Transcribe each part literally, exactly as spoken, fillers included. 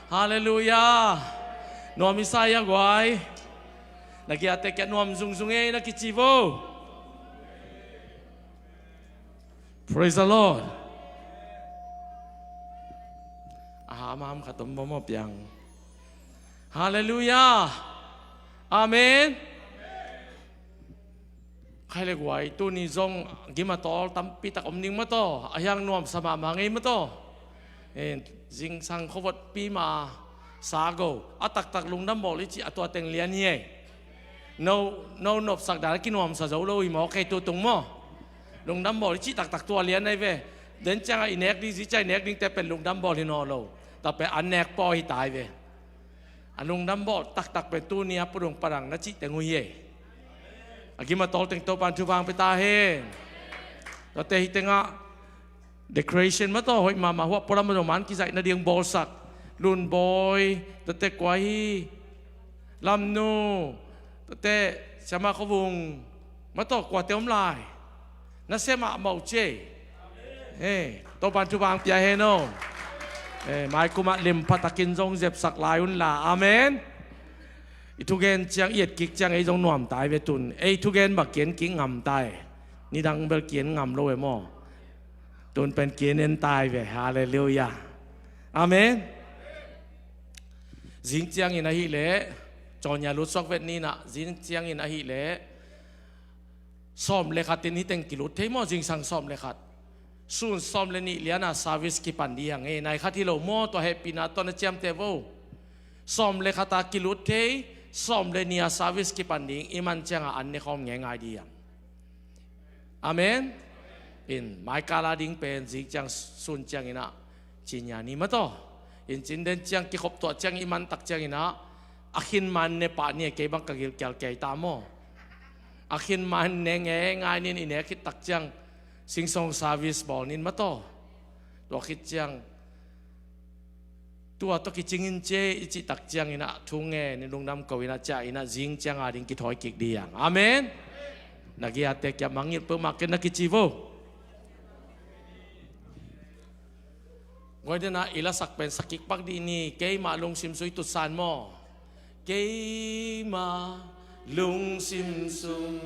Halleluiah. Nuam i sa ia guai. Na giate kia nuam zungzung ei na kici vo. Praise the Lord. Aha, mam khat om bom piang. Halleluiah. Amen. Khai le guai, tuni zong gim a tawl tampi tak om ning mataw, a hiang nuamsa mahmah ngei mataw. Eh, zingsang khuavotpi ma sa go a taktak lungdam bawl i cih a tua teng lian hi ei. No, no nopsak dan a kinuamsa zo lo hi maw, kei tutung maw. Lungdam bawl i cih taktak tua lian ai ve. Den ciangah i nek ding, zi ciang i nek dingte pen lungdam bawl hi naw lo. Tua pen an nek paw hi tai ve. A lungdam bawl taktak pen tuni a pudung padang na cih teng uh hi ei. A gim a tawl teng Topan thupha hong pia ta hen. Tuate hi tengah decoration mataw hoih mahmah, huah pualam mataw man kizaih nading bawlsak. Lunbawi, tuate kua hi. Lamnu, tuate Siama Khuavung mataw kuate om lai. Na sem ah mawh ciei. Hei, Topan thupha hong pia hen aw. Hei, maikum ah lim pha takin zong zepsak lai un la. Amen. I thugen ciang, i etkik ciang ei zong nuam tai ve tun. Ei thugen bang kien kik ngam tai. Nidang bel kien ngam lo e maw. Tun pen kien en tai ve. Halleluiah. Amen. Zing ciangin ahih leh, cawnya lut suak vet ni nah, zing ciangin ahih leh, sawm le khat in hi teng kilut thei maw, zingsang sawm le khat. Sun sawm le nih liana service kipan ding hi hang e, nai khat hi lo maw, tua hehpihna tua na ciamteh vo. Sawm le khat a kilut thei, sawm le nih a service kipan ding, i man cianga an ne khawm ngeingai ding hi hang. Amen. In, maikal a ding pen, zing ciang sun ciangin ah, cinya ni mataw. In cin den ciang kikhop tuah ciang i man tak ciangin ah, a khin man ne pah ni a kei bang ka gilkial kei ta maw. A khin man ne ngeingai nin i ne khit tak ciang, singsong service bawl nin mataw. Tua khit ciang, tua tawh kicing in cia i cih tak ciangin ah thu ngen in lungdam ko in ah ciah in ah zing ciang a ding kithawi kik ding hi hang. Amen. Na giate kia mangngilh peuhmah ken na kici vo. Guai den ah i lasak pen sak kik pak dih ni, keimah lungsim sung i tutsan maw. Keimah lungsim sung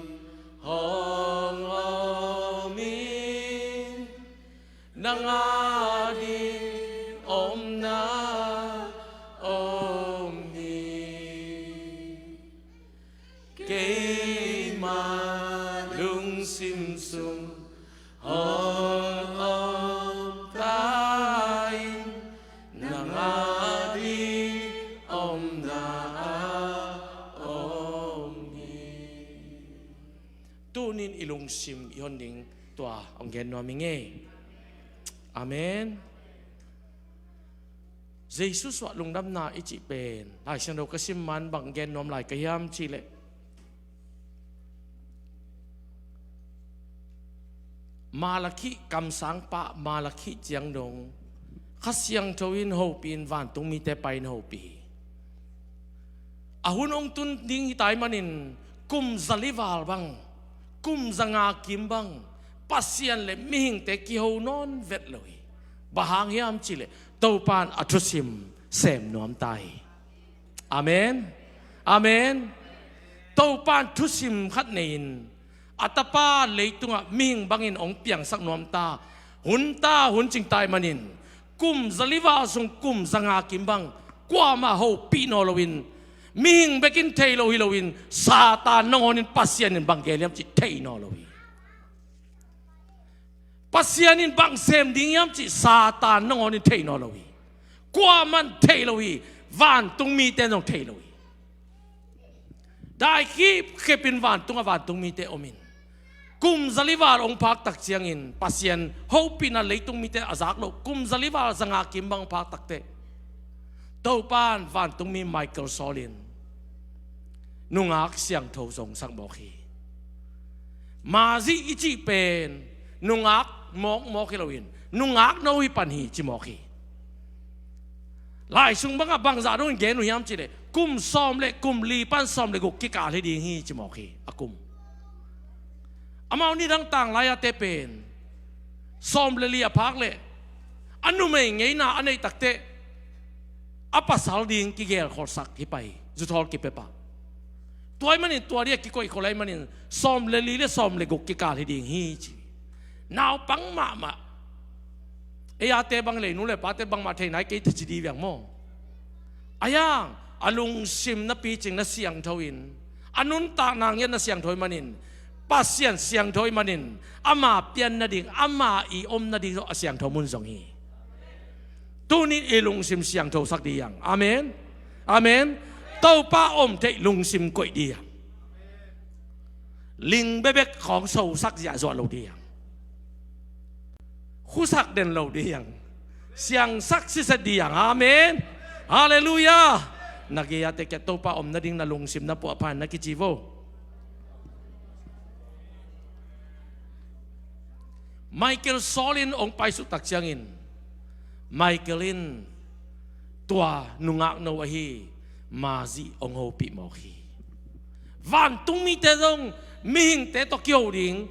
hong om in. Nang a ding omna om hi. Keimah lungsim sung hong om ta in. Nang a ding omna om hi. Tunin i lungsim i hon ding tua hong gen nuam hi ing ei. Amen. Jesu suah lungdamna i cih pen Lai Siangtho ka sim man bang gen nuam lai ka hiam cih leh, Malakhi kamsangpa Malakhi ciang dong Kha Siangtho in hopih in vantung mite pai in hopih hi. A hun hong tun ding hi tai manin kum zali val bang, kum zanga kim bang Pasian le mihingte kiho nawn vet lo hi. Bang hang hiam cih leh Topan a thusim sem nuam ta hi. Amen. Amen. Topan thusim khat nei-in a Tapa leitungah mihing bangin hong piangsak nuam ta. Hun ta, hun cing ta ahih manin kum zali val sung kum zanga kim bang kuamah hopih nawn loin, mihing bekin thei lo hi loin, Satan nangawn in Pasian in bang gen hiam cih thei nawn lo hi. Pasian in bang sem ding hiam cih Satan nangawn in thei nawn lo hi. Kuamah in thei lo hi. Vantung mite in zong thei lo hi. Dai khipkhip in vantung a vantung mite om in, kum zali val hong phak tak ciangin Pasian hopihna leitung mite a zak loh kum zali val zanga kim bang hong phak takteh Topan vantung mi Michael sawl in nungak siangtho zongsak mawk hi. Mazi i cih pen nungak mawkmawk hi loin nungak no hi pan hi ci mawk hi. Lai sung bangah bangzah dongin gen uh hiam cih leh kum sawm le kum li pan sawm le guk kikal hi ding hi ci mawk hi a kum. Amau nidang tanglai-ate pen sawm le li a phak leh a numei ngeina a neih takteh a pasal ding kigelkholhsak hi pah hi, zuthawl kipia pah. Tua ahih manin tua ding a kikoihkholh ahih manin sawm le li le sawm le guk kikal hi ding hi ci. Naupang mahmah. Ei a te bang lei, nu le pate bangmah thei nai kei ta ci ding viang maw. A hiang, a lungsim na picing na siangtho in, a nuntakna ngiat na siangtho ahih manin, Pasian siangtho ahih manin, ama pian nading, ama i om nading zong a siangtho mun zong hi. Tunin i lungsim siangthosak ding. Amen. Amen. Topa om theih lungsim koih ding. Ling bekbek khawng sosak ziahzuah lo ding. Khusak den lo ding. Siangsak siset ding. Amen. Halleluiah. Na gei a te kia Topa om nading na lungsim na puahpha in na kici vo. Michael Saul in hong paisuk tak ciangin, Michael in tua nungakno ahi Mary hong hopih mawk hi. Vantung mite zong mihingte tawh kiho ding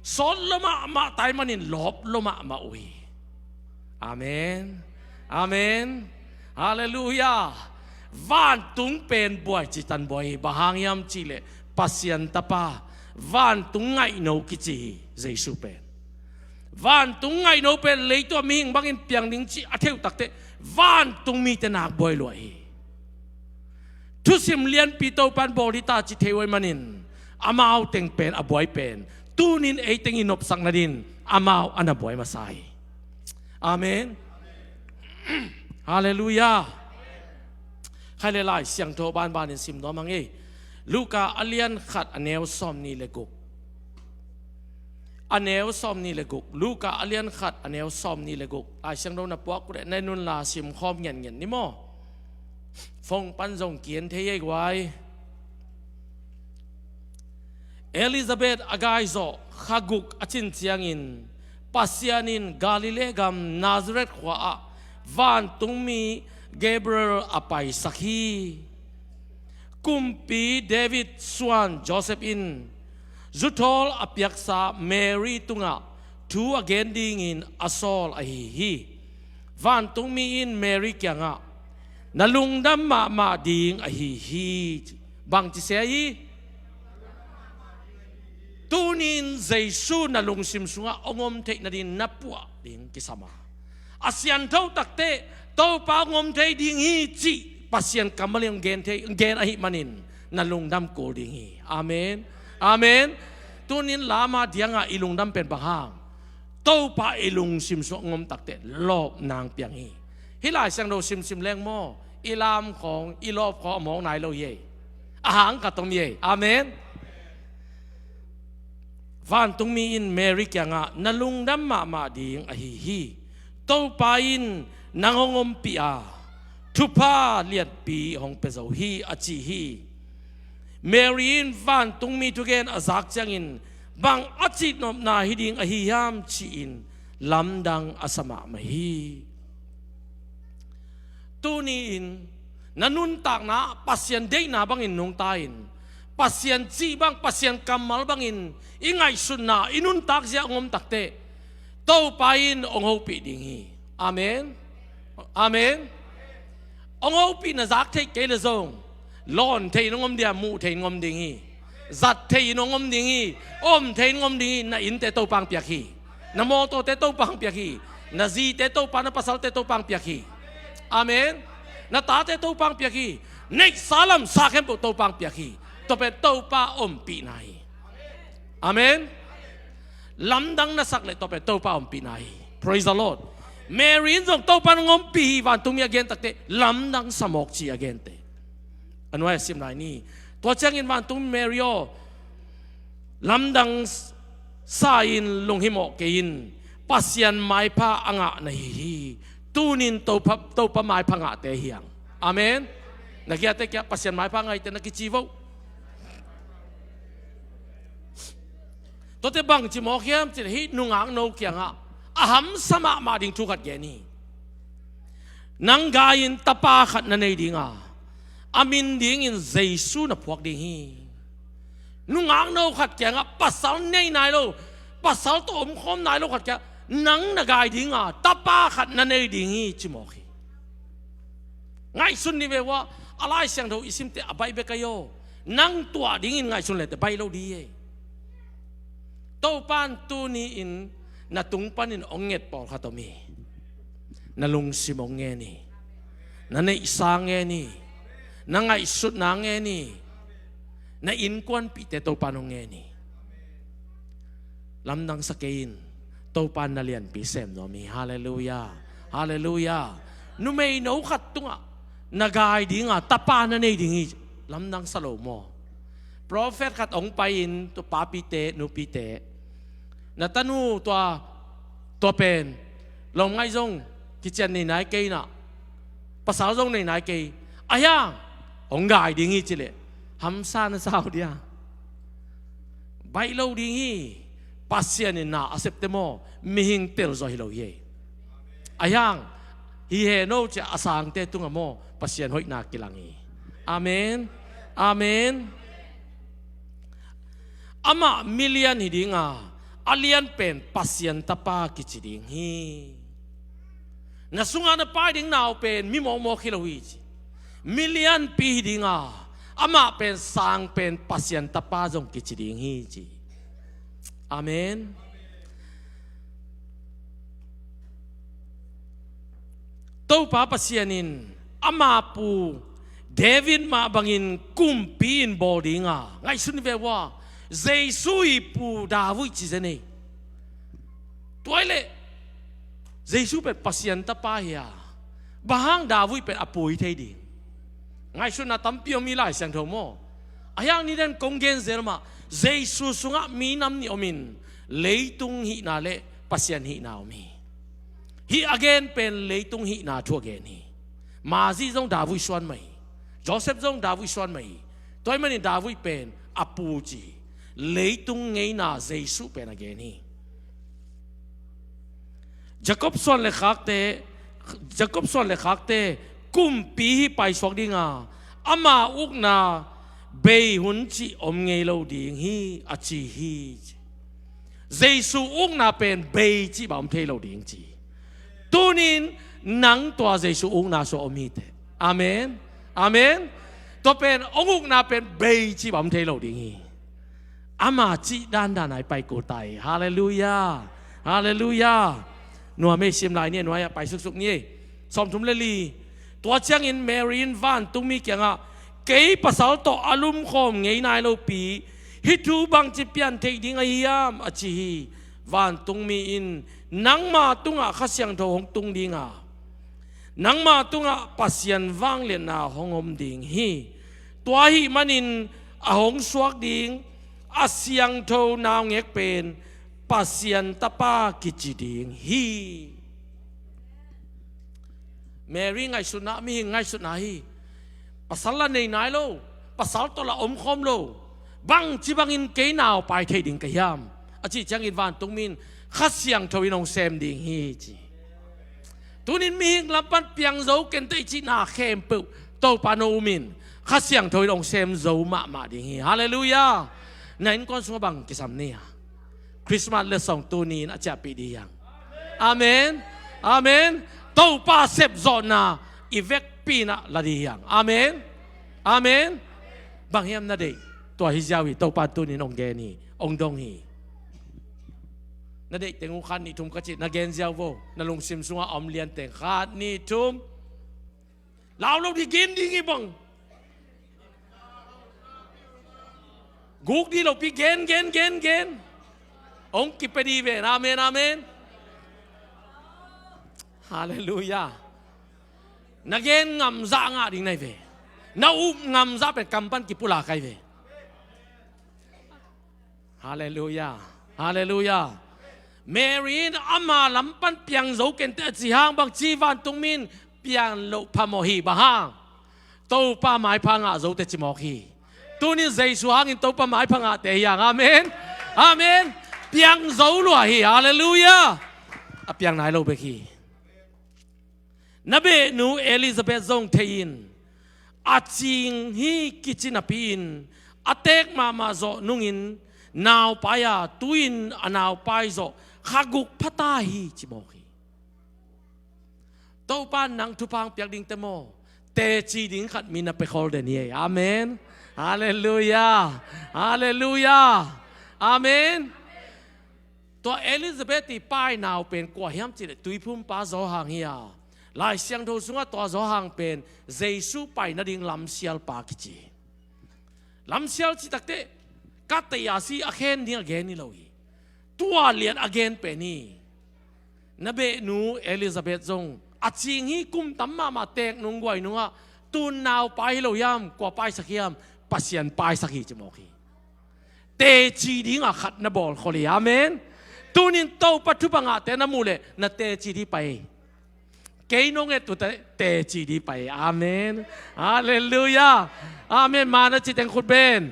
sawt lua mahmah ta ahih manin lawp lua mahmah uh hi. Amen. Amen. Halleluiah. Vantung pen buai citan buai hi. Bang hang hiam cihleh Pasian Tapa, vantung ngaihno kici hi Jesu pen. Vantung ngaihno pen leitung a mihing bangin piang ding cih a thei uh takteh vantung mite nak buai lua hi. Thusim lianpi Topan bawl hi ta ci thei uh ahih manin amau teng pen a buai pen, tunin ei teng i nopsak nadin amau a na buai masa hi. Amen. Halleluiah. Khai le Lai Siangtho banbanin sim nuam hang ei. Luka a lian khat a neu sawmnih le guk. A neu sawmnih le guk. Luka a lian khat a neu sawmnih le guk. Lai Siangtho na puak uh leh na i nunla simkhawm ngianngian ni maw. Phone pan zong kien thei ei guai. Elizabeth a gai zawh kha guk a cin ciangin Pasian in Galilee gam Nazareth khua ah vantungmi Gabriel a paisak hi. Kumpi David suan Joseph in zuthawl a piaksa Mary tungah thu a gen dingin a sawl ahi hi. Vantungmi in Mary kiangah, "Na lungdam mahmah ding ahi hi." Bangci sia hi? Tunin Jesu na lungsim sungah hong om theih nadin na puah ding kisam a, a siangtho takteh Topa hong om thei ding hi cih Pasian kammal in hong gen thei, hong gen ahih manin na lungdam kul ding hi. Amen. Amen. Tunin lamdang a i lungdam pen bang hang? Topa i lungsim sungah hong om takteh lawp nang piang hi. Hih Lai Siangtho simsim leng maw, i lam khawng, i lawp khawng a mawk nai lo hi ei. A hang khat om hi ei. Amen. Vantungmi in Mary kiangah, "Na lungdam mahmah ding ahi hi. Topa in nang hong ompih a, thupha lianpi hong pia zo hi," a ci hi. Mary in vantungmi thugen a zak ciangin bang a cihnopna hi ding ahi hiam ci-in lamdang a sa mahmah hi. Tuni-in na nuntakna Pasian deihna bangin nungta in, Pasian cih bang, Pasian kammal bangin i ngaihsutna, i nuntak zia hong om takteh Topa in hong hopih ding hi. Amen. Amen. Hong hopih na zak theih kei le zong lawn thei in hong om ding a, muh thei in hong om ding hi. Zat thei in hong om ding hi. Om thei in hong om ding hi. Na innte Topa hong piak hi. Na mawtawte Topa hong piak hi. Na zite Topa, na pasalte Topa hong piak hi. Amen. Na tate Topa hong piak hi. Neihsa lamsa khempeuh Topa hong piak hi. Tua pen Topa ompihna hi. Amen. Lamdang na sak leh tua pen Topa ompihna hi. Praise the Lord. Mary in zong Topa in hong ompih hi, vantungmi a gen takteh lamdang sa mawk ci a genteh. A nuai a sim lai ni. Tua ciangin vantungmi Mary aw, lamdang sa-in lunghimawh kei in, Pasian maipha a ngah na hi hi. Tunin Topa, Topa maipha ngahte hi hang. Amen. Na kiate kia Pasian maipha ngahte na kici vo. Tuate bangci mawk hiam cih leh hih nungakno kiangah a hamsa mahmah ding thu khat gen hi. Nang gai-in tapa khat na nei ding a, a min dingin Jesu na phuak ding hi. Nungakno khat kiangah, pasal nei nai lo, pasal tawh omkhawm nai lo khat kiangah, nang na gai ding a, tapa khat na nei ding hi ci mawk hi. Ngaihsun ni ve ua, a Lai Siangtho i simte a baih bek ahi aw. Nang tuah dingin ngaihsun lete baih lo di e. Topan tuni-in na tung panin ong nget pawlkhat om hi. Na lungsim ong ngen hi. Na neihsa ngen hi. Na ngaihsutna ngen hi. Na innkuanpihte Topan ong ngen hi. Lamdang sa kei in, Topan na lianpi sem nuam hi. Halleluiah. Halleluiah. Numeino khat tungah na gai dinga tapa na nei ding hi. Lamdang sa lo maw? Prophet khat ong pai-in, tua papite, nupite, na tanu tua, tua pen lomngaih zong kician nei nai kei na, pasal zong nei nai kei. Ahi hang ong gai ding hi ci leh, hamsa na sa uh dia? Baih lo ding hi. Pasian in na a septe maw, mihing telzaw hi lo hi. Ahi hang hi hen aw ci-a a sangte tungah maw, Pasian hoihna kilang hi. Amen. Amen. Amah milian hi dinga, a lian pen Pasian tapa kici ding hi. Na sungah na pai ding nau pen mi mawkmawk hi lo hi ci. Milianpi hi dinga, amah pen sang pen Pasian tapa zong kici ding hi ci. Amen. Topa Pasian in ama pu David mah bangin kumpi in bawl dinga, ngaihsun ve ua, Jesu i pu David ci zen ei. Tua hi leh Jesu pen Pasian tapa hi a, bang hang David pen a pu hi thei ding? Ngaihsutna tampi om hi Lai Siangtho maw. Ahi hang niden kong gen zel mah, Jesu sungah minam nih om in, leitung hihna le Pasian hihna om hi. Hih a gen pen leitung hihna thu a gen hi. Mary zong David suan mah hi. Joseph zong David suan mah hi. Tua ahih manin David pen a pu ci hi. Leitung ngeina Jesu pen a gen hi. Jacob suan le khakte, Jacob suan le khakte kumpi hih paisuak dinga, ama ukna bei hun cih om ngei lo ding hi a ci hi. Jesu ukna pen bei cih bang om thei lo ding ci. Tunin nang tua Jesu ukna sua om hi teh. Amen. Amen. Tua pen ong ukna pen bei cih bang om thei lo ding hi. Ama cih dandan a i pai kul ta hi. Halleluiah. Halleluiah. Nuam ei, sim lai ni, nuai-ah pai suksuk ni. Sawmthum le li. Tua ciangin Mary in vantungmi kiangah, kei pasal tawh a lumkhawm ngei nai lopi hih thu bangci pian theih ding ahi hiam a ci hi. Vantungmi in, nangma tungah Kha Siangtho hong tung dinga, nangma tungah Pasian vangliatna hong om ding hi. Tua ahih manin a hong suak ding a siangtho naungek pen Pasian tapa kici ding hi. Mary ngaihsutna, mihing ngaihsutna hi. Pasal la nei nai lo, pasal tawh la omkhawm lo, bangci bangin kei nau pai thei ding ka hiam a cih ciangin vantungmi in Kha Siangtho in hong sem ding hi ci. Tunin mihing lam pan piang zo kenteh i cihna khempeuh Topa na um in Kha Siangtho in hong sem zo mahmah ding hi. Halleluiah. Na innkuan sungah bang kisam ni a? Christmas letsong tuni in a ciahpih ding hi hang. Amen. Amen. Topa sepzawhna i vekpi in ah la ding hi hang. Amen. Amen. Bang hiam na deih? Tua hi ziau hi. Topa tunin hong gen hi, hong dong hi. Na deih teng uh khat nih thum ka cih, na gen ziau vo. Na lungsim sungah a om lian teng khat nih thum. Lau lo di, gen ding hi bang. Guk di lopi gen, gen, gen, gen. Hong kipia di ven. Amen, amen. Halleluiah. Na gen ngamzah ngah ding na hi ve. Na up ngamzah pen kam pan kipulak ahi ve. Halleluiah. Halleluiah. Mary in ama lam pan piang zo kenteh a cih hang bangci vantungmi in pian loh phamawh hi, bang hang? Topa maipha ngah zo teh ci mawk hi. Tunin Jesu hangin Topa maipha ngahte hi hang. Amen. Amen. Piang zo lua hi. Halleluiah. A piang nai lo bek hi. Na behnu Elizabeth zong thei in a cing hi kici napi-in a teek mahmah zawh nungin naupai a, tu-in a naupai zawh kha guk pha ta hi ci mawk hi. Topa in nang thupha hong piak ding teh maw? Teci ding khat mi na pia khol den hi. Amen. Halleluiah. Halleluiah. Amen. Tua Elizabeth i painau pen kua hiam cih leh tuiphumpa Johan hi a, Lai Siangtho sungah tua Johan pen Jesu pai nading lamsialpa kici. Lamsial cih takteh ka tei a si a khen ding a gen hi lo hi. Tua lian a gen pen hi. Na behnu Elizabeth zong a cing hi, kum tam mahmah, teek nung guai nungah, tun nau pai hi lo hiam, kua paisak hiam, Pasian paisak hi ci mawk hi. Teci dingah khat na bawl khol hi. Amen. Tunin Topa thupha ngahte na muh leh na teci ding pai. Kei nong et uh teh teci ding pai. Amen. Halleluiah. Amen. Ma na ci teng khut beng.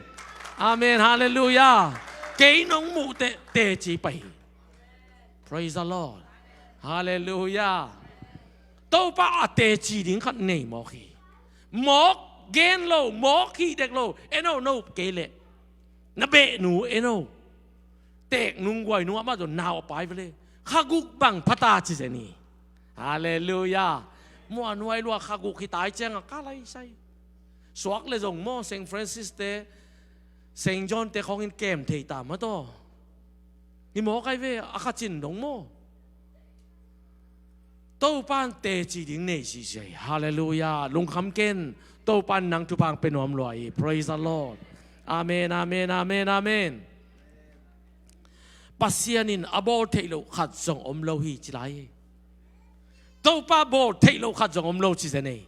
Amen. Halleluiah. Kei nong muh teh teci pai. Praise the Lord. Halleluiah. Topa a teci ding khat nei mawk hi. Mawk gen lo, mawk hih dek lo. En o, no kei leh na behnu en o. Teek nung guai nungah mah zong nau a pai ve le. Kha guk bang pha ta ci zen hi. Halleluiah. Muanhuai lua, kha guk hi tai ciangah ka lai sai. Suak le zong maw, Saint Francis te, Saint John te khawngin kem thei ta mah taw. Hi mawk ai ve, a kha cin dong maw. Topa'n teci ding nei sisia hi. Halleluiah. Lungkham ken. Topa'n nang thupha hong pia nuam lua hi. Praise the Lord. Amen, amen, amen, amen. Pasian in a bawl theih loh khat zong om lo hi ci lai hi. Topa bawl theih loh khat zong om lo ci zen hi.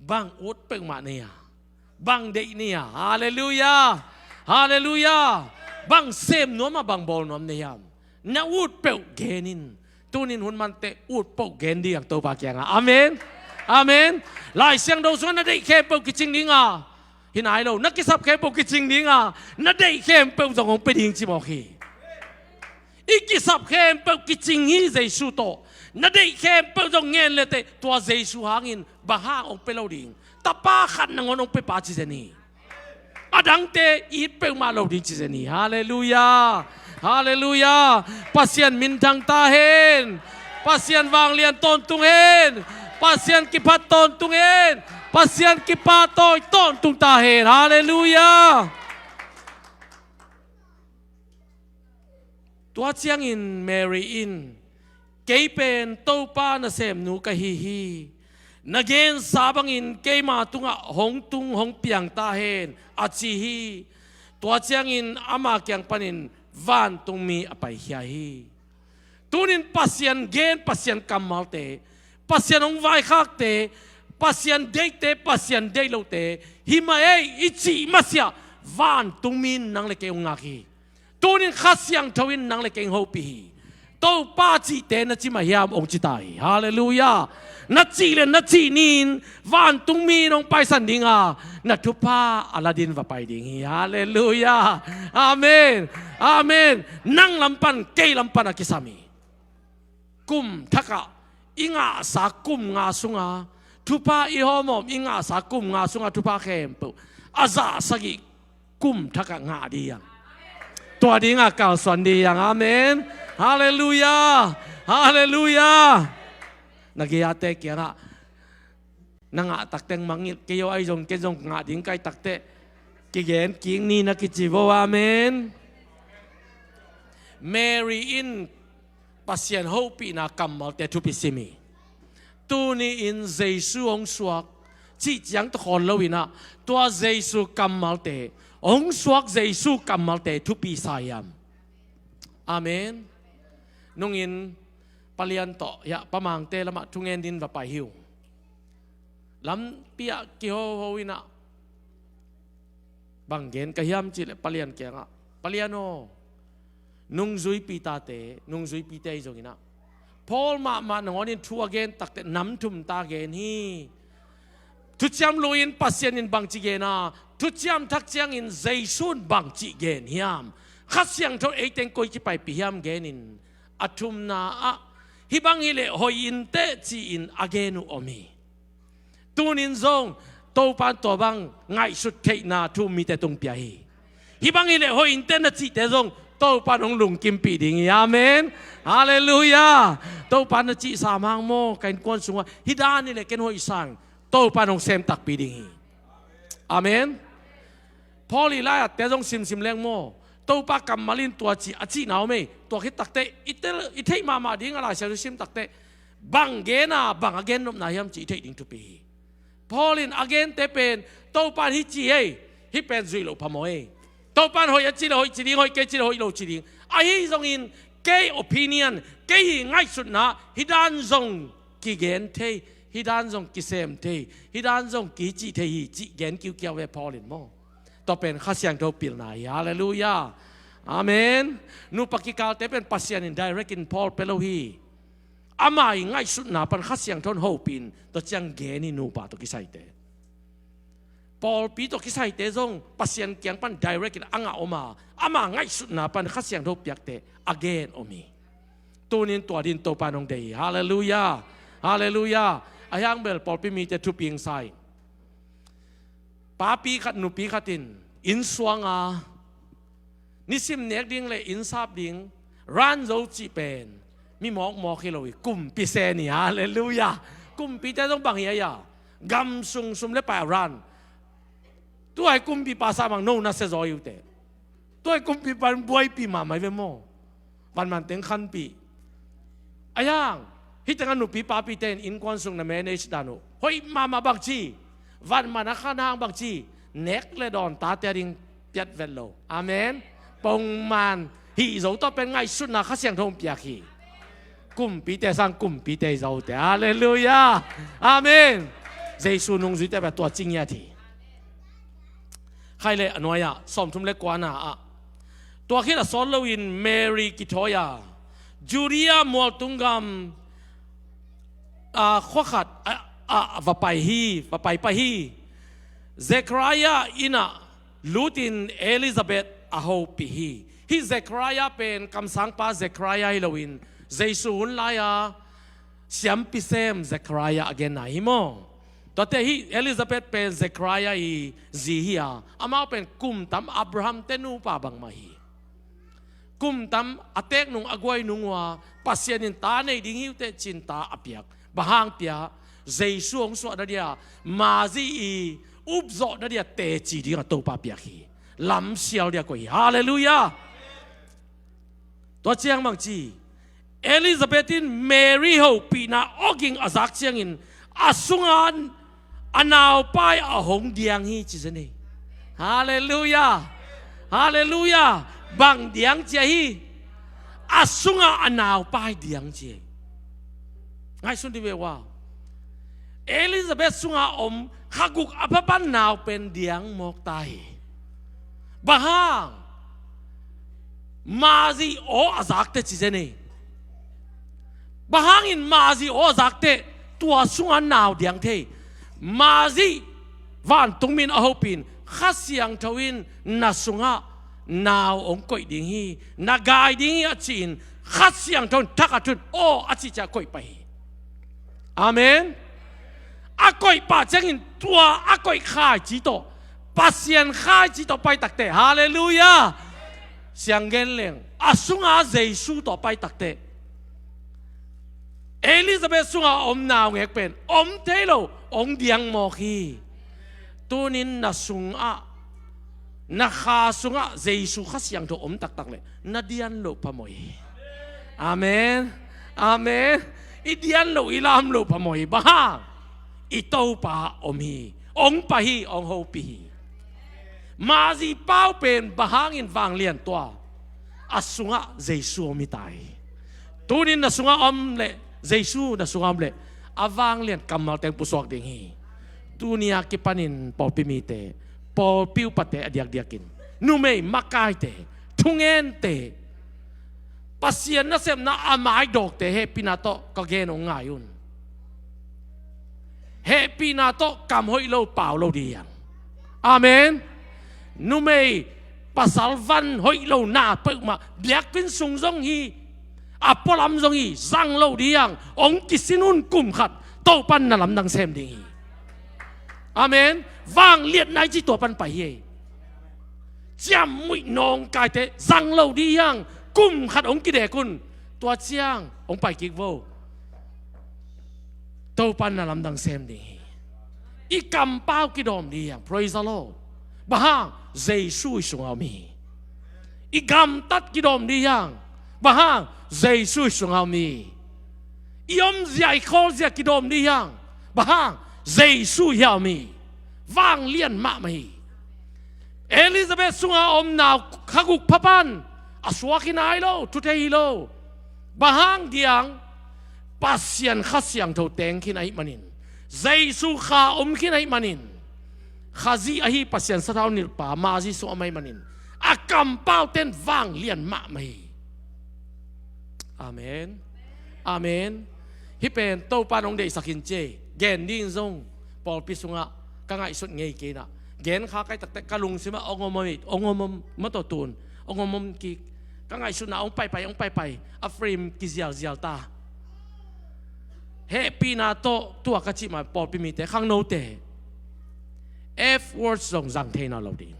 Bang ut peuhmah nei a, bang deih nei a. Halleluiah. Halleluiah. Bang sem nuam a, bang bawl nuam nei hiam, na ut peuh gen in. Tunin hun man teh ut peuh gen ding a, Topa kiangah. Amen. Amen. Lai Siangtho sungah na deih khempeuh kicing ding a, hi nai lo, na kisap khempeuh kicing ding a, na deih khempeuh zong hong pia ding ci mawk hi. I kisap khempeuh kicing hi Jesu tawh. Na deih khempeuh zong ngen le teh tua Jesu hangin bang hang hong pia lo ding? Tapa khat nangawn hong piapa ci zen hi. A dangte it peuhmah lo ding ci zen hi. Halleluiah. Halleluiah. Pasian minthang ta hen. Pasian vanglian tawntung hen. Pasian kiphat tawntung hen. Pasian kipahtawi tawntung ta hen. Halleluiah. Tua ciangin Mary in, "Kei pen Topa nasemnu ka hi hi. Na gensa bangin keima tungah hong tung hong piang ta hen," a ci hi. Tua ciangin ama kiang panin vantungmi a paikhia hi. Tunin Pasian gen, Pasian kammalte, Pasian hong vaikhakte, Pasian deihte, Pasian deih lote, "Hi mah ei," i cih masiah vantungmi in nang le kei hong ngak hi. Tunin Kha Siangtho in nang le kei hong hopih hi. Topa cihte na ci mah hiam, hong ci ta hi. Halleluiah. Na cih le na cih ni-in vantungmi in hong paisan ding a, na thupha a la dingin va pai ding hi. Halleluiah. Amen. Amen. Nang lam pan, kei lam pan a kisam hi. Kum thakah i ngahsa kum nga sunga thupha i hawmawm, i ngahsa kum nga sunga thupha khempeuh a zah sagih kum thakah ngah ding hi hang. Tua dingah kalsuan ding hi hang. Amen. Halleluiah. Halleluiah. Na gei-ate kiangah, "Na ngah takteh mangngilh kei aw, ahi zong ken zong ngah ding ka hih takteh kigen kik ni," na kici vo. Amen. Mary in Pasian hopihna kammalte thupi sim hi. Tuni-in Jesu hong suak cih ciang tawh khawl lo-in ah, tua Jesu kammalte, hong suak Jesu kammalte thupi sa hiam? Amen. Nungin Pa Lian tawh, hiah, Pa Mangte lamah thungen dingin va pai hi ung. Lampi ah kihoho in ah, bang gen ka hiam cih leh Pa Lian kiangah, "Pa Lian aw, nungzuipi tate, nungzuipite ahi zongin ah, Paul mahmah nangawn in thu a gen takteh nam thum ta gen hi. Thuciam Lui in Pasian in bangci gen a, Thuciam Thak ciangin Jesu in bangci gen hiam, Kha Siangtho ei teng koi kipaipih hiam gen in, a thumna ah hih bang hi leh hoih inteh," ci-in a gen uh om hi. Tunin zong Topa in tua bang ngaihsut theihna thu-um mite tung pia hi. Hih bang hi leh hoih inteh na cihte zong Topa in hong lungkimpih ding hi. Amen. Halleluiah. Topa in na cih sam hang maw, ka innkuan sungah hih dan hi leh ken hoih sa ing, Topa in hong sem takpi ding hi. Amen. Paul i lai-atte zong simsim leng maw, Topa kammal in tua ci a cihna om ei. Tua khit takteh i tel, i theih mahmah ding a, Lai Siangtho sim takteh bang gen a bang a gennopna hiam cih i theih ding thupi hi. Paul in a gente pen, Topa in hih ci ei, hih pen zuih loh phamawh ei. Topa in hoih a ci le hoih ci ding, hoih kei ci le hoih lo ci ding. Ahi zongin kei opinion, kei hih ngaihsutna, hih dan zong kigen thei, hih dan zong kisem thei, hih dan zong kicih thei hi cih gen kiukiau ve Paul in maw. Tua pen Kha Siangtho pilna hi. Halleluiah. Amen. Nupa kikalte pen Pasian in direct in Paul pia lo hi. Ama i ngaihsutna pan Kha Siangtho in hopih in tua ciang gen hi. Nupa tawh kisaite, pawlpi tawh kisaite zong Pasian kiang pan direct in a ngah om a, ama ngaihsutna pan Kha Siangtho piakte a gen om hi. Tunin tua din Topa in hong deih hi. Halleluiah. Halleluiah. Ahi hang bel pawlpi mite thupi hong sa in. Papi khat nupi khat in inn suang a, nisim nek ding le inn sap ding run zo cih pen mi mawkmawk hi lo hi. Kumpi se ni. Halleluiah. Kumpite zong bang hi a, gam sung sum le pai a run. Tua hi kumpipa sa bang no na se zaw hi uh teh. Tua hi kumpipa in buaipih mahmah hi ve maw. Vanman teng khanpih. Ahi hang hih teng a nupi papite in innkuan sung na manage dan uh hoih mahmah. Bangci? Vanman a khan hang bangci? Nek le dawn tate a ding piat vet lo. Amen. Pongman hih zo tawh pen ngaihsutna Kha Siangtho hong piak hi. Kumpite sang kumpite hi zo teh. Halleluiah. Amen. Jesu nungzuite bel tua ci ngiat hi. Khai le a nuai-ah sawmthum le kuana ah, tua khit a sawt loin Mary kithawi a, Judea mualtung gam a, khua khat a, a, a va pai hi, va pai pah hi. Zechariah inn ah lutin Elizabeth a hopih hi. Hih Zechariah pen kamsangpa Zechariah hi loin Jesu hun lai-a siampi sem Zechariah a genna hi maw. Tuate hih Elizabeth pen Zechariah i zi hi a, amau pen kum tam Abraham-te nupa bangmah hi. Kum tam a teek nung a guai nung uh a, Pasian in ta nei ding hi uh teh ci-in ta a piak. Bang hang pia? Jesu hong suahna dia, Mary i upzawhna dia teci ding a Topa piak hi. Lamsial dia koih hi. Halleluiah. Tua ciang bangci? Elizabeth in Mary hopihna awging a zak ciangin a sungah a naupai a hong diang hi ci zen hi. Halleluiah. Halleluiah. Bang diang ci a hi? A sungah a naupai diang ci hi. Ngaihsun dih ve ua. Elizabeth sungah om kha guk a phapan nau pen diang mawk ta hi. Bang hang? Mary aw a zakte ci zen hi. Bang hangin Mary aw a zakte tua sungah nau diang thei? Mary vantung min a hopih in Kha Siangtho in na sungah nau hong koih ding hi, na gai ding hi a ci-in Kha Siangtho in thak a thun aw a cih ciah koih pah hi. Amen. A koih pah ciangin tua a koih khaici tawh, Pasian khaici tawh pai takteh, halleluiah, siang gen leng a sungah Jesu tawh pai takteh, Elizabeth sungah a om naungek pen om thei lo, hong diang mawk hi. Tunin na sungah, na kha sungah Jesu Kha Siangtho om taktak leh na dian loh phamawh hi. Amen. Amen. I dian loh, i lam loh phamawh hi. Bang hang? I Topa om hi. Hong pai hi, hong hopih hi. Mary pau pen bang hangin vanglian tua? A sungah Jesu om hi ta hi. Tunin na sungah om leh, Jesu na sungah om leh, a vanglian kammal teng pusuak ding hi. Tuni a kipanin pawlpi mite, pawlpi upate a diakdiakin, numei makaite, thungente, Pasian nasepna a maidawkte hehpihna tawh ka gen hong ngai un. Hehpihna tawh kam hoih lo pau lo ding hi hang. Amen. Numei pasal van hoih lo na peuhmah, biakinn sung zong hi, a pualam zong hi, zang lo ding hi hang. Hong kisin un kum khat, Topa in na lamdang sem ding hi. Amen. Vangliatna i cih tua pan pai hi. Ciamnuih nawngkaite zang lo ding hi hang. Kum khat hong kidek un, tua ciang hong pai kik vo. Topa in na lamdang sem ding hi. I kampau kidawm ding hi hang. Praise the Lord. Bang hang? Jesu i sungah om hi. I gamtat kidawm ding hi hang. Bang hang? Jesu i sungah om hi. I omzia i khawlzia kidawm ding hi hang. Bang hang? Jesu i a om hi. Vanglian mahmah hi. Elizabeth sungah om nau kha guk pha pan a suak hi nai lo, thu thei hi lo. Bang hang diang? Pasian Kha Siangtho teng khin ahih manin, Jesu Kha om khin ahih manin, Khazih ahi Pasian sathau nilhpa Mary sungah om ahih manin, a kampau ten vanglian mahmah hi. Amen. Amen. Hih pen Topa nong deihsak in ci e. Gen ding zong pawlpi sungah ka ngaihsut ngei kei na. Gen kha kai takte ka lungsimah ong om om, ong om om mataw tun. Ong om om kik. Ka ngaihsutna ong paipai, ong paipai. A frame kizialzial ta. Hehpihna tawh tua ka cih mah pawlpi mite, khangnote. F words zong zang thei nawn lo ding.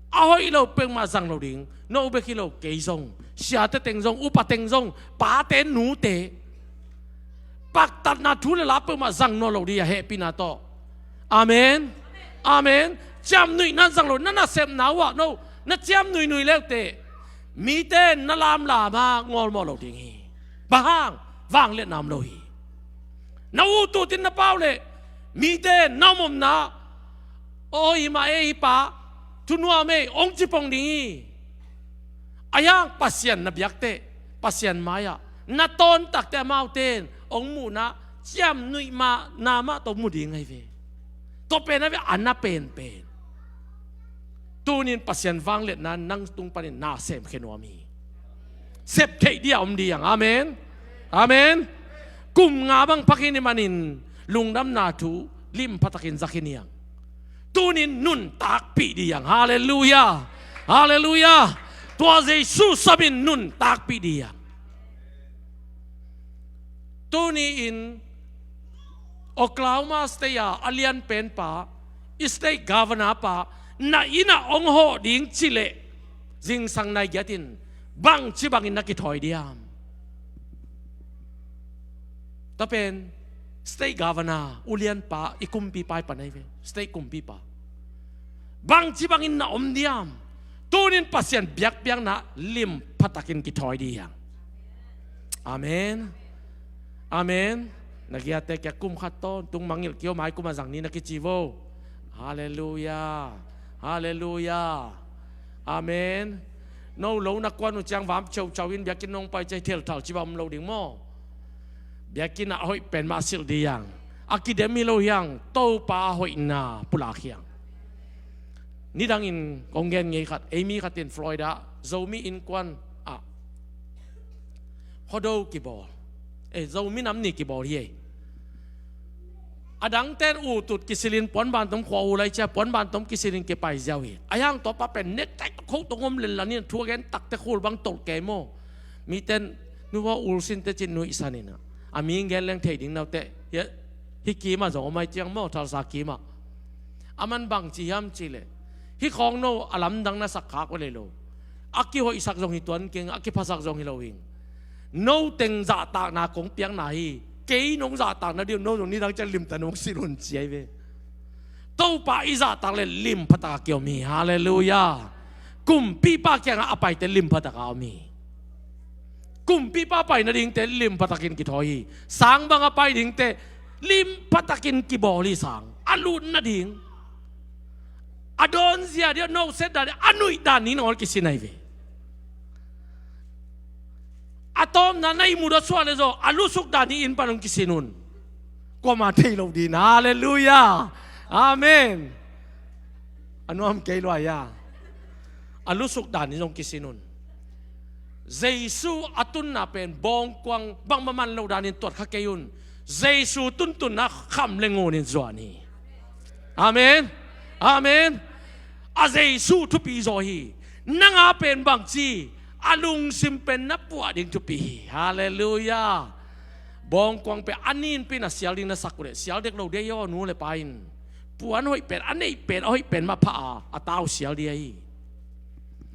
A hoih lo peuhmah zang lo ding. No bek hi lo, kei zong, siate teng zong, upa teng zong, pate nute, paktatna thu le la peuhmah zang nawn lo ding a, hehpihna tawh. Amen. Amen. Ciamnuihna zang lo, na nasepna uh ah no na ciamnuihnuih leute, mite na lamlam a ngawlmawh lo ding hi. Bang hang? Vangliatna om lo hi. Na ut ut in na pau leh mite na om omna, "Aw, hi mah ei, hi pa, thunuam ei," ong ci pong ding hi. Ahi hang Pasian na biak teh, Pasian mai-ah na tawn tak teh amaute in ong muhna ciamnuih mahna mah tawh mu ding ahi ve. Tua pen ahi ve, a na penpen. Tunin Pasian vangliatna nang tung panin na semkhia nuam hi. Sep theih ding a om ding hi hang. Amen. Amen. Kum nga bang phak hi ni manin lungdamna thu lim pha takin za khin hi hang. Tunin nuntakpih ding hi hang. Halleluiah. Halleluiah. Tua Jesu samin nuntakpih ding hi hang. Tuni-in Oklahoma State a a lianpen pa, i state governor pa, na inn ah ong hawh ding cih leh zingsang nai giat in bangci bangin na kithawi diam? Tua pen state governor, ulianpa, i kumpipa i pan ahi ve, state kumpipa. Bangci bangin na om diam? Tunin Pasian biakpiakna lim phatakin kithawi ding hi hang. Amen. Amen. Na giate kia kum khat tawntung mangngilh kio, mai kum a zang ni na kici vo. Halleluiah. Halleluiah. Amen. No lo na kuan uh ciang vam ceucau in biakinn nong pai ciang thelthal ci bang om lo ding maw? Biakinn ah a hoih pen mah silh ding hi hang. A kidem hi lo hi hang, Topa a hoihna pulak hi hang. Nidangin kong gen ngei khat, ei mi khat in Florida Zomi innkuan ah khuado kibawl, eh, Zomi nam ni kibawl hi ei. A dangten utut kisilin puanban tom khua uh lai cia, puanban tom kisilin kipai ziau hi. Ahi hang tua pa pen nektai tawh kho tawh ngom lenlan in thu a gen takte khul bang tolh kei maw? Miten nuva ulsinte cin nuihsan in a, a mi gen leng thei ding naute, hia, hih kimah zong om ai ciang maw, Thalsa kimah. A man bang ci hiam cih leh, hih khawng no a lamdang na sak khak uh lei lo. A kihoihsak zong hi tuan keng, a kiphasak zong hi lo hing. No teng zahtakna kong piakna hi. Kei nong zahtakna ding uh, no zong nidang ciang limtak nong silh un ci ai ve. Topa i zahtak leh lim phatak a kiom hi. Halleluiah. Kumpipa kiangah a paite lim phatak a om hi. Kumpipa pai nadingte lim phatakin kithawi hi. Sang bang a pai dingte lim phatakin kibawl hi sang. A lut nading, a dawnzia ding, a noset dan ding, a nuih dan ding nangawn kisin ahi ve. A tawpna na ihmut a suah leh zaw, a lusuk dan ding inn pan hong kisin un. Kuamah thei lo ding. Halleluiah. Amen. A nuam kei lua hia? A lusuk dan ding zong kisin un. Jesu a tunna pen bawngkuang bangmah man lo danin tuat kha kei un. Jesu tuntunna kham le ngunin zuan hi. Amen. Amen. A Jesu thupi zaw hi. Nanga pen bangci, a lungsim pen na puah ding thupi hi. Halleluiah. Bawngkuang pen a ninpi na sial ding na sak uh leh sial dek lo dei aw, nu le pa in. Puan hoih pen, a neih pen, a hoih pen mah pha a, a tau sial ding ahi.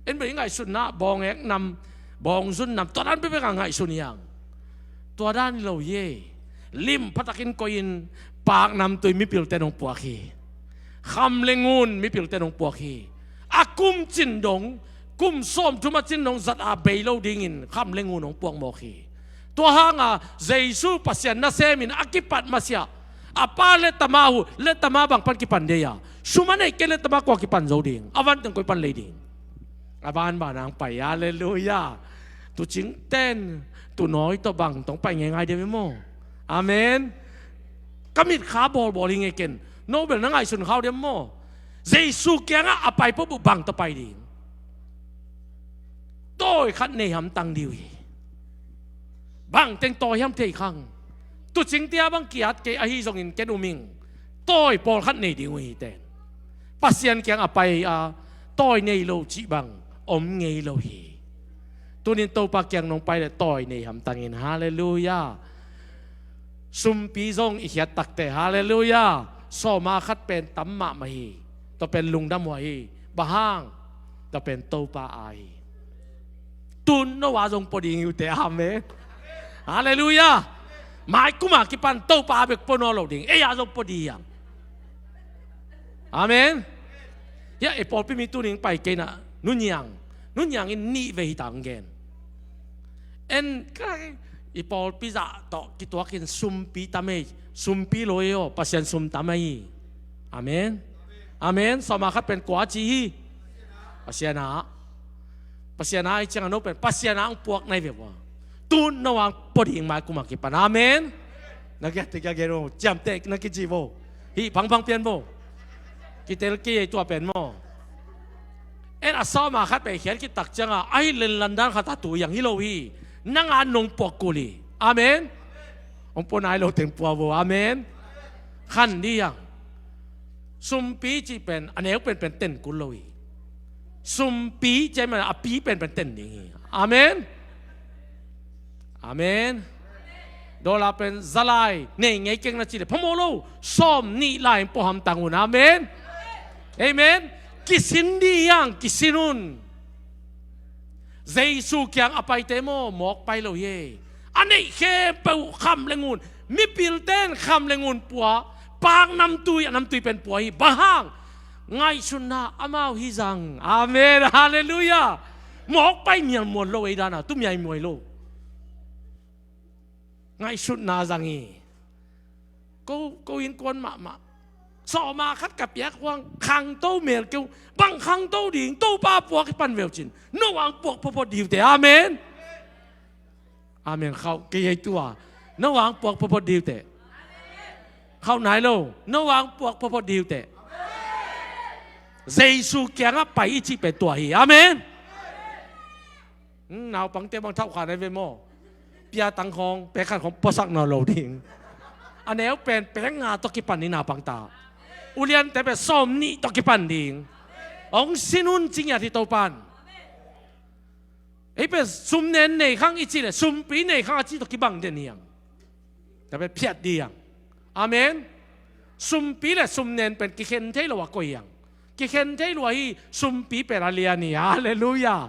En bel i ngaihsutna bawng ek nam, bawng zun nam, tua dan bekbek a ngaihsun hi hang. Tua dan hi lo hi. Lim phatakin koih in, Paknamtui mipilte nong puak hi. Kham le ngun mipilte nong puak hi. A kum cin dong, kum sawmthum a cin dong zat a bei lo dingin kham le ngun hong puak mawk hi. Tua hanga Jesu Pasian nasemin a kipat masiah a pa lettama hu, lettama bang pan kipan dei a, sum a neih kei lettama kua kipan zo ding, a van teng koi pan lei ding. A banban ang pai, halleluiah. Tucingten tunawi tawh bang tong pai ngeingai dia ve maw? Amen. Ka mitkha bawlbawl hi ngei ken. No bel na ngaihsun khau dia maw? Jesu kiangah a pai pawh bang tawh pai ding? Tawi khat nei hamtang ding uh hi. Bangteng tawi hiam thei khang. Tucing tia bang kiat kei ahi zongin ken um ing. Tawi pawlkhat nei ding uh hi ten. Pasian kiang a pai a tawi nei lo cih bang om ngei lo hi. Tunin Topa kiang nong pai le tawi nei hamtangin, halleluiah. Sumpi zong i khiat takte, halleluiah. Sawma khat pen tam mahmah hi. Tua pen lungdam huai hi. Bang hang? Tua pen Topa a hi. Tun no a zong pua ding hi uh teh, amen. Halleluiah. Mai kuma kipan Topa a bek pua nawn lo ding, ei a zong pua ding hi hang. Amen. Hiah ei pawlpi mi tuning pai kei na, nuniang, nuniang in nih vei hi tang gen. En kai, i pawlpi zah tawh kituakin sumpi tam ei, sumpi lo ei aw, Pasian sum tam ei. Amen. Amen. Sawma khat pen kua ci hi? Pasian a. Pasian a i ciang a no pen Pasian a ang puak nai ve ua. Tun no ang pua ding mai kuma kipan. Amen. Na kia te kia gen vo, ciamteh na kici vo. Hih phangphang pian vo. Kitel kei ei tua pen maw? En a sawma khat pen khiat kitak cianga ahi lenlan dan khat a tu yang hi lo hi. Nanga nong puak kul hi. Amen. Hong pua nai lo teng pua vo. Amen. Khan di yang. Sumpi cih pen a neu penpen ten kul lo hi. Sumpi cih man a pi penpen ten ding hi. Amen. Amen. Dollar pen za lai nei ngei keng na ci le phamawh lo, sawm nih lai in pua hamtang un. Amen. Amen. Kisin di yang, kisin un. Jesu kiang a paite maw, mawk pai lo hi. A neih khempeuh kham le ngun, mipilte in kham le ngun pua, paknamtui a namtui pen pua hi. Bang hang? Ngaihsutna amau hi zang. Amen. Halleluiah. Mawk pai mialmual lo ei dana, tu miaimuai lo. Ngaihsutna zang hi. Ko, ko innkuan mahmah. Sawma khat ka piak huang khangto mel keu. Bang khangto ding, Topa puak i pan veu cin. No ang puak phawphawt diu teh. Amen. Amen. Khauh kei ei tua. No ang puak phawphawt diu teh. Khauh nai lo. No ang puak phawphawt diu teh. Jesu kiangah pai i cih pen tua hi. Amen. Hmm, naupangte bang thauhkha nai ve maw? Pia tang khawng, pek khat khawng puasak nawn lo ding. A neu pen pek nga tawh kipan ding naupangta. Uliante pen sawm nih tawh kipan ding. Hong sin un ci ngiat hi Topan. Ei pen sum nen nei khang i cih le sumpi nei khang a cih tawh kibang den hi hang. Tua pen phiat ding hi hang. Amen. Sumpi le sum nen pen kikhen thei lo a koih hi hang. Kikhen thei lua hi. Sumpi pen a lian hi. Halleluiah.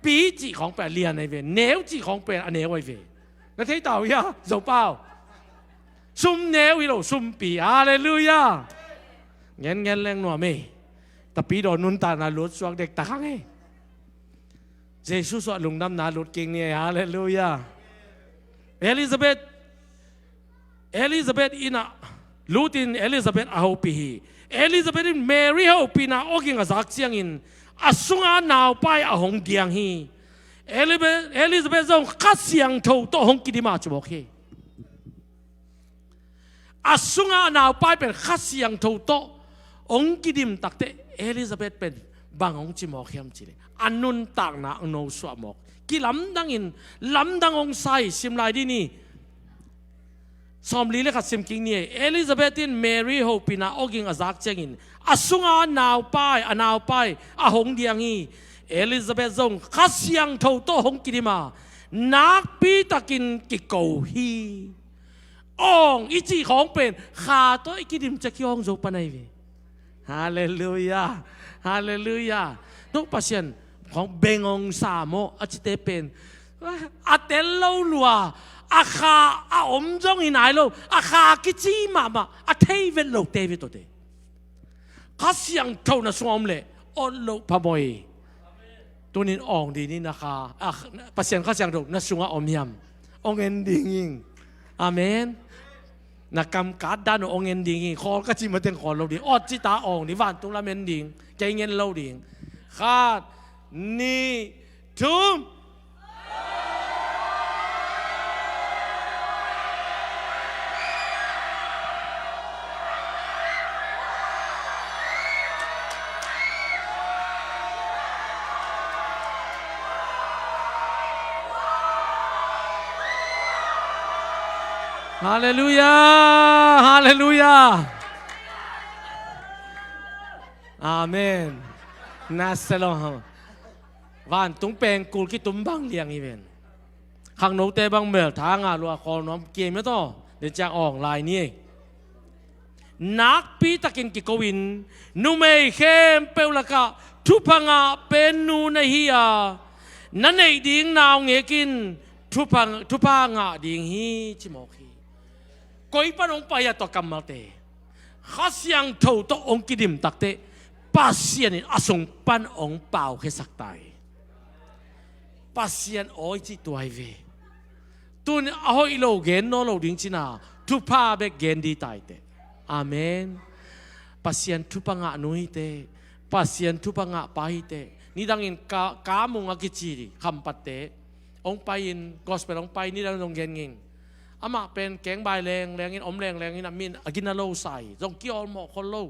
Pi cih khawng pen a lian ahi ve. Neu cih khawng pen a neu ahi ve. Na thei ta uh hia Zopau? Sum neu hi lo, sumpi. Halleluiah. Ngenngen leng nuam ei. Tapidaw nuntakna lut suak dektak hang ei. Jesu suah lungdamna lut kik ni ei. Halleluiah. Elizabeth, Elizabeth inn ah lutin Elizabeth a hopih hi. Elizabeth in Mary hopihna awging a zak ciangin a sunga naupai a hong diang hi. Elizabeth, Elizabeth zong Kha Siangtho tawh hong kidim a ci mawk hi. A sunga a naupai pen Kha Siangtho tawh hong kidim takteh Elizabeth pen bang hong ci mawk hiam cih leh a nuntakna hong nosuah mawk. Kilamdangin lamdang hong sa hi. Sim lai dih ni. Sawmli le khat sim kik ni ei. Elizabeth in Mary hopihna awging a zak ciangin a sunga naupai, a naupai a hong diang hi. Elizabeth zong Kha Siangtho tawh hong kidim a nakpitakin kiko hi. Awng i cih khawng pen Kha tawh i kidim ciang kiawng zo pan ahi ve. Halleluiah. Halleluiah. No Pasian khawng beng hong sa maw a cite pen a tel lo lua, A kha a om zong hi nai lo, a kha kici mahmah, a thei vet lote ve tawte. Kha Siangtho na sungah om leh ot loh phamawh hi. Tunin awng ding ni na kha, a, Pasian Kha Siangtho na sungah om hiam? Ong en ding ing. Amen. Na kam kat dan uh ong en ding ing. Khawl ka ci mateng khawl lo ding. Ot ci ta awng ding, vantung lam en ding. Kei ngen lo ding. Khat, nih, thum. Halleluia! Halleluia! Amen. Nasalom. Vantung pengkul kitum bang liang hi ven. Khangnote bang mel tha ngah lua khawl nuam kiam e taw. Den ciang awng lai ni ei. Nakpi takin kiko in, numei khempeuh lakah thupha ngah pen nu na hi a, na neih ding naungek in thupha, thupha ngah ding hi, ci mawk hi. Koi pan hong pai a tua kammalte? Kha Siangtho tawh hong kidim takteh Pasian in a sung pan hong paukhiasak ta hi. Pasian awi cih tua hi ve. Tun a hoih lo gen nawn lo ding cina, thupha bek gen ding ta hi teh. Amen. Pasian thupha ngah nu hi teh. Pasian thupha ngah pa hi teh. Nidangin ka, ka mung a kici ding khampatte hong pai-in, gospel hong pai, nidang zong gen nging. Amah pen kengbai lengleng in, om lengleng in, a min a gina lo sa hi. Zong kiawlmawh khol lo.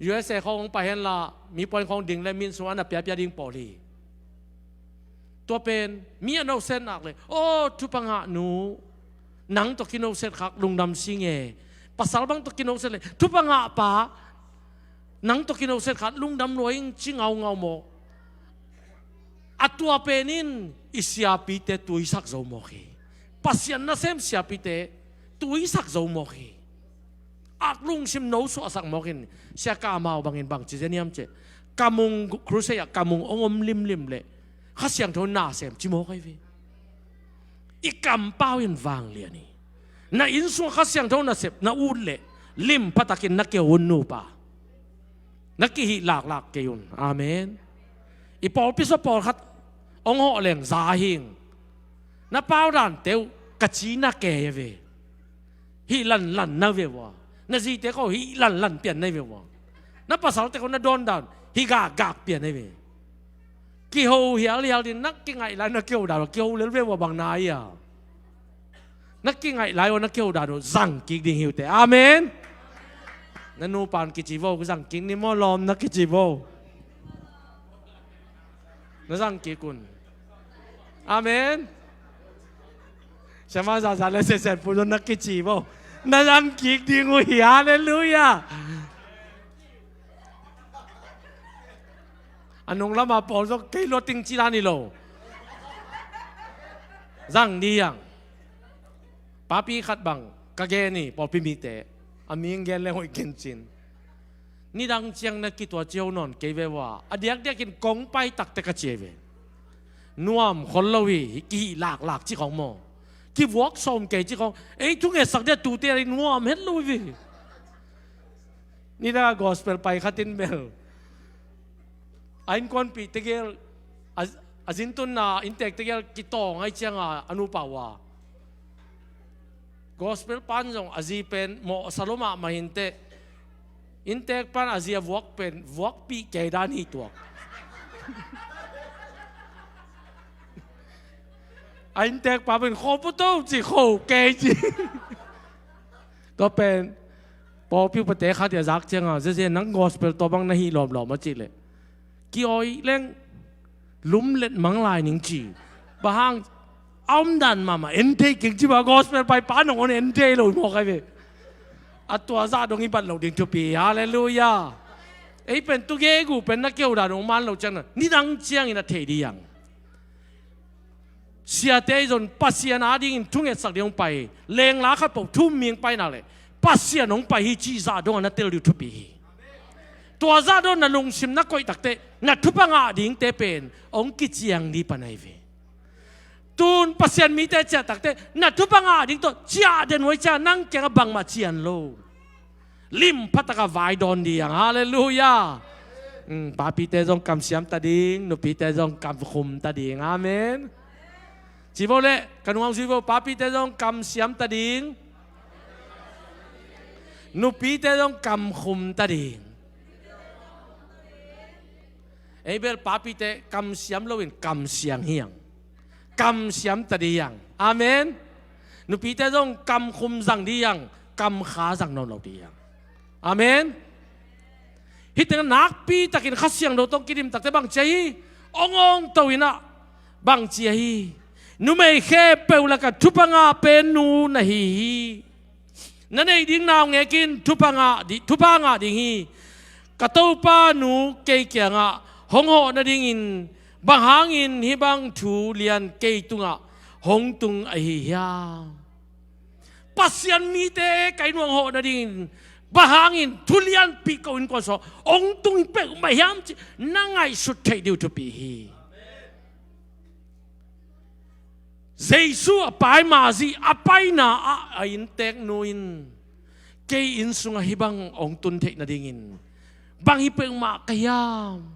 U S A khawng hong pai henla, mi puan khawng ding le min sung a na piapia ding pawl hi. Tua pen mi a noset nak le, aw, thupha ngah nu, nang tawh kinoset khak lungdam sing e. Pasal bang tawh kinoset le, thupha ngah pa, nang tawh kinoset khak lungdam lua ing, ci ngaungau maw? A tua pen in i siapite tuisak zo mawk hi. Pasian nasem siapite tuisak zo mawk hi. Ak lungsim no suahsak mawk in, sia ka amau bangin bang ci zeniam ceh. Ka mung crusade ah ka mung hong om limlim leh Kha Siangtho nasem ci mawk ahi ve. I kampau in vanglian hi. Na innsung Kha Siangtho nasep na ut leh lim phatakin na keu un nupa. Na kihih laklak kei un. Amen. I pawlpi sua pawlkhat hong hawh leng za hing. Na pau dante uh ka ci na kei a ve. Hih lanlan na ve ua. Na zite ko hih lanlan pian na ve ua. Na pasalte ko na dawn dan hih gakgak pian na ve. Kiho hialhial din na kingaih lai na kiho dan ua, kiho lel ve ua bang na ia. Na kingaih lai ua na kiho dan uh zang kik ding hi uh teh. Amen. Na nupan kici vo, zang kik ni maw lawm na kici vo. Na zang kik un. Amen. Siama zaza le sesen pu na kici vo. Na zang kik ding uh hi, halleluia. A nung lama pawl zong kei lua ting ci dan hi lo. Zang ni yang. Papi khat bang ka gen hi, pawlpi mite. A ming gen le hoih gen cin. Nidang ciang na kituat ciau nawn kei ve ua. A diakdiakin kong pai takte ka ci ve. Nuam khol lo hi, kihih laklak ci khong maw. Kivuak sawm kei ci khong. Ei thungetsak dia tute a nuam het lo hi ve. Nidang a gospel pai khat in bel a innkuanpih tegel, a, a zintunna inntek tegel kitawng ai cianga a nupa ua. Gospel pan zong a zi pen mawh salomah mahinteh. Inntek pan a zi a vuak pen vuakpih kei dan hi tuak. A inntek pa pen kho puto ci kho kei ci. Tua pen pawlpi upate khat ia zak cianga, zezen nang gospel tua bang na hih lawmlawm a cih leh, kiawi leng lumlet mang lai ning ci. Bang hang a omdan mahmah en thei keng ci ba gospel pai pa nong on en thei lo mawk ai ve. A tua zah dong i bat lo ding thupi, halleluia. Ei pen tugegu pen na keu dan ong man lo ciangna nidang ciangin a thei ding hiang. Siate i zon Pasian adingin thungetsak ding hong pai hi. Lengla khat po thum ming pai nak leh Pasian hong pai hi cih zah dongah na tel ding thupi hi. Tua zah dong na lungsim na koih takteh na thupha ngah dingte pen hong kiciang ding pan ahi ve. Tun Pasian mite ciah takte na thupha ngah ding tawh ciah den uh hi cia, nang kiangah bangmah cian lo. Lim phatakah vai dawn ding. Halleluiah. Mm, papite zong kamsiam ta ding, nupite zong kamkhum ta ding. Amen. Ci vo le, ka nungah zui vo, papite zong kamsiam ta ding, nupite zong kamkhum ta ding. Ei bel papite kamsiam loin kamsiang hiang, kamsiam ta ding hiang. Amen. Nupite zong kamkhum zang ding hiang, kamkha zang nawn lo ding hiang. Amen. Hih teng nakpi takin Kha Siangtho tawh kidim takte bang ci ahi? Ong ong to inah bang ci ahi? Numei khempeuh lakah thupha ngah pen nu na hi hi. Na neih ding naungek in thupha ngah di, thupha ngah ding hi. Ka Topa nu kei kiangah hong hawh nadingin bang hangin hih bang thu lian kei tungah hong tung ahi hiam? Pasian mite ka inn uah hong hawh nadingin bang hangin thu lianpi ko innkuan sungah hong tung peuhmah hiam cih na ngaihsut theih ding uh thupi hi. Jesu a pai mazih a paina ah a innteknu in kei inn sungah hih bang hong tun theih nadingin bang hi peuhmah ka hiam?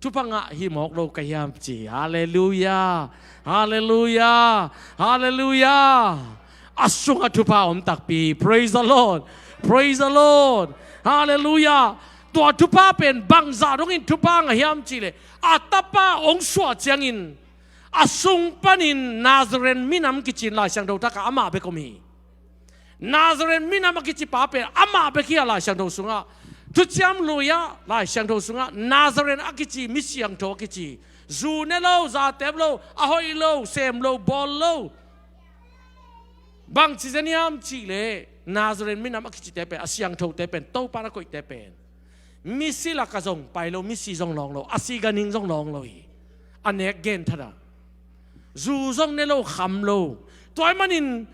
Thupha ngah hi mawk lo ka hiam ci. Halleluiah. Halleluiah. Halleluiah. A sungah thupha om takpi. Praise the Lord. Praise the Lord. Halleluiah. Tua thupha pen bangzah dongin thupha ngah hiam cihleh, a tapa hong suah ciangin a sung panin Nazareth minam kici in Lai Siangtho thak ah amah bek om hi. Nazareth minam a kici pa pen amah bek hi a Lai Siangtho sungah. Thuciam Lui ah Lai Siangtho sungah Nazareth a kici, mi siangtho a kici, zu ne lo, zatep lo, a hoih lo, sem lo, bawl lo. Bangci zen hiam cihleh Nazareth minam a kicite pen, a siangthote pen, Topa na koihte pen misi lakah zong pai lo, misi zong lawng lo, a si ganhing zong lawng lo hi. A nek genthat a, zu zong ne lo, kham lo. Tua ahih manin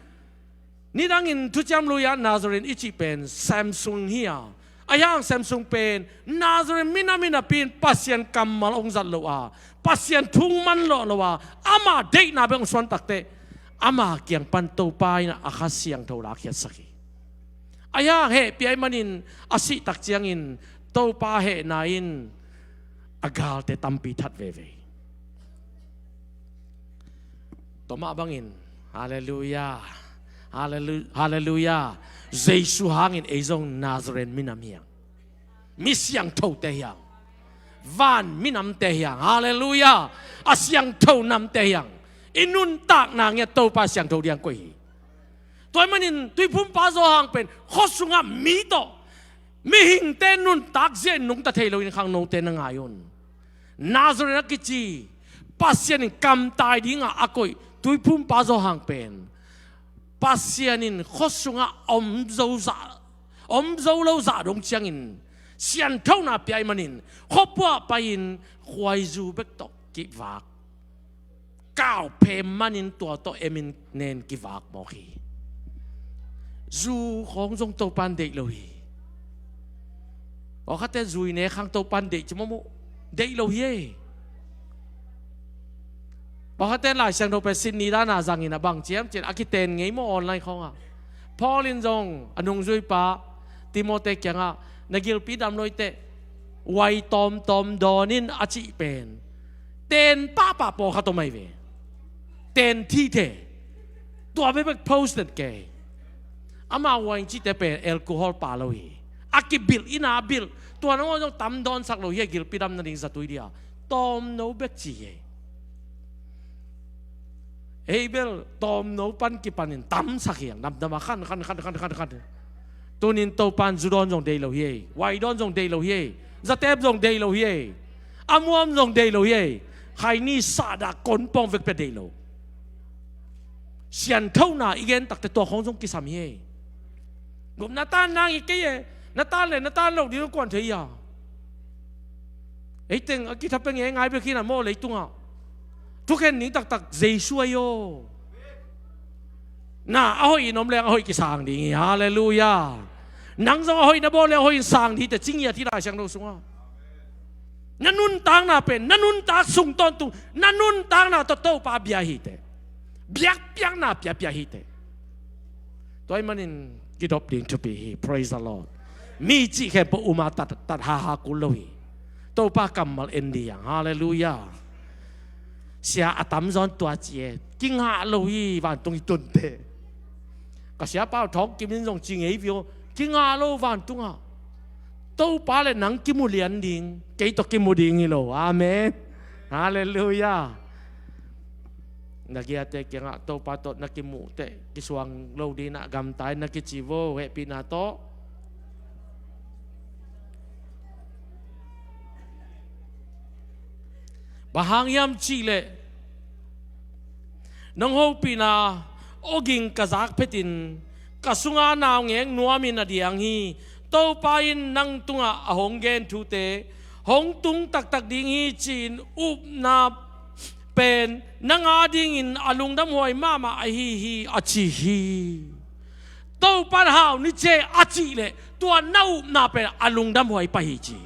nidangin Thuciam Lui ah Nazareth i cih pen Samson hi a, a hiang Samson pen Nazareth minam in a pi in Pasian kammal hong zat lo a, Pasian thu hong man lawh lo a, ama deihna bek hong suan takteh ama kiang pan Topa in a Kha Siangtho lakkhiatsak hi. A hiang hehpih ahih manin a sih tak ciangin Topa hehna in a galte tampi that veve. Tua mah bangin, halleluiah, hallelu-, halleluiah, Jesu hangin ei zong Nazareth minam hiang, mi siangthote hiang, van minamte hiang, halleluiah, a siangtho namte hiang, i nuntakna ngiat Topa siangtho diang koih hi. Tua ahih manin Tuiphumpa Johan pen khua sungah mi tawh mihingte nuntak zia in nungta thei loin khangnote na ngai un. Nazareth a kici Pasian in kamtai dingah a koih Tuiphumpa Johan pen Pasian in khua sungah om zo zah, om zo lo zah dong ciangin sianthona pia ahih manin khuapuah pai-in khuaizu bek tawh kivak, kauphe manin tua tawh emin nen kivak mawk hi. Zu khawng zong Topan deih lo hi. Pawlkhatte zui ne khang Topan deih ci mawk mawk, deih lo hi ei. Pawlkhatte Lai Siangtho pen Sydney dana zangin a bang ciamciam a kiten ngei maw online khawngah. Paul in zong a nungzuipa Timothy kiangah na gilpi dam lo hi teh, wai tawmtawm dawn in a cih pen ten pahpah pawlkhat om ahi ve. Ten thithe. Tua bekbek post den kei. Ama wai cihte pen alcohol pa lo hi. A kibilh, inn a bilh. Tua nangawn zong tam dawnsak lo hi a, gilpi dam nading zatui dia. Tawmno bek ci hi. Ei bel tawmno pan kipanin tamsak hiang, damdama khan khan khan khan khan khan. Tunin Topan zu dawn zong dei lo hi ei, wai dawn zong dei lo hi ei, zatep zong dei lo hi ei, a muam zong dei lo hi ei. Khaini sahdah konpawng vekpia dei lo. Sianthona i gen takte tua khawng zong kisam hi ei. Gupna tan nang i kei e, na tan le na tan lo ding kuan thei a. Eiteng a kithape ngeingai bek hi na maw leitungah. Thukhen ning taktak Jesu ahi aw. Na a hoih in om leng a hoih kisang ding hi. Halleluiah. Nang zong a hoih na bawl leng a hoih in sang ding hi teh, ci ngiat hi Lai Siangtho sungah. Na nuntakna pen na nuntak sung tawntung, na nuntakna tawh Topa bia hi teh. biakpiakna piapia hi teh. Tua ahih manin kidop ding thupi hi. Praise the Lord. Mi cih khempeuh um a tat, tat haha kul lo hi. Topa kammal en ding hi hang. Halleluiah. Sia a tamzaw in tua ci e. Kingah lo hi vantung i tunte. Ka siapa uh Thawng Kim in zong ci ngei viau. Kingah lo vantungah. Topa le nang kimu lian ding, kei tawh kimu ding hi lo. Amen. Halleluiah. Na giate kiangah Topa tawh na kimuh teh kisuang lo ding in ah gamta in na kici vo, hehpihna tawh. Bang hang hiam cihleh, nong hopihna awging ka zak phetin ka sunga naungek nuamin a diang hi. Topa in nang tungah a hong gen thute hong tung taktak ding hi ci-in upna pen nang a dingin a lungdamhuai mahmah ahi hi, a ci hi. Topa in hau ni ci e a cih leh tua na upna pen a lungdamhuai pah hi ci.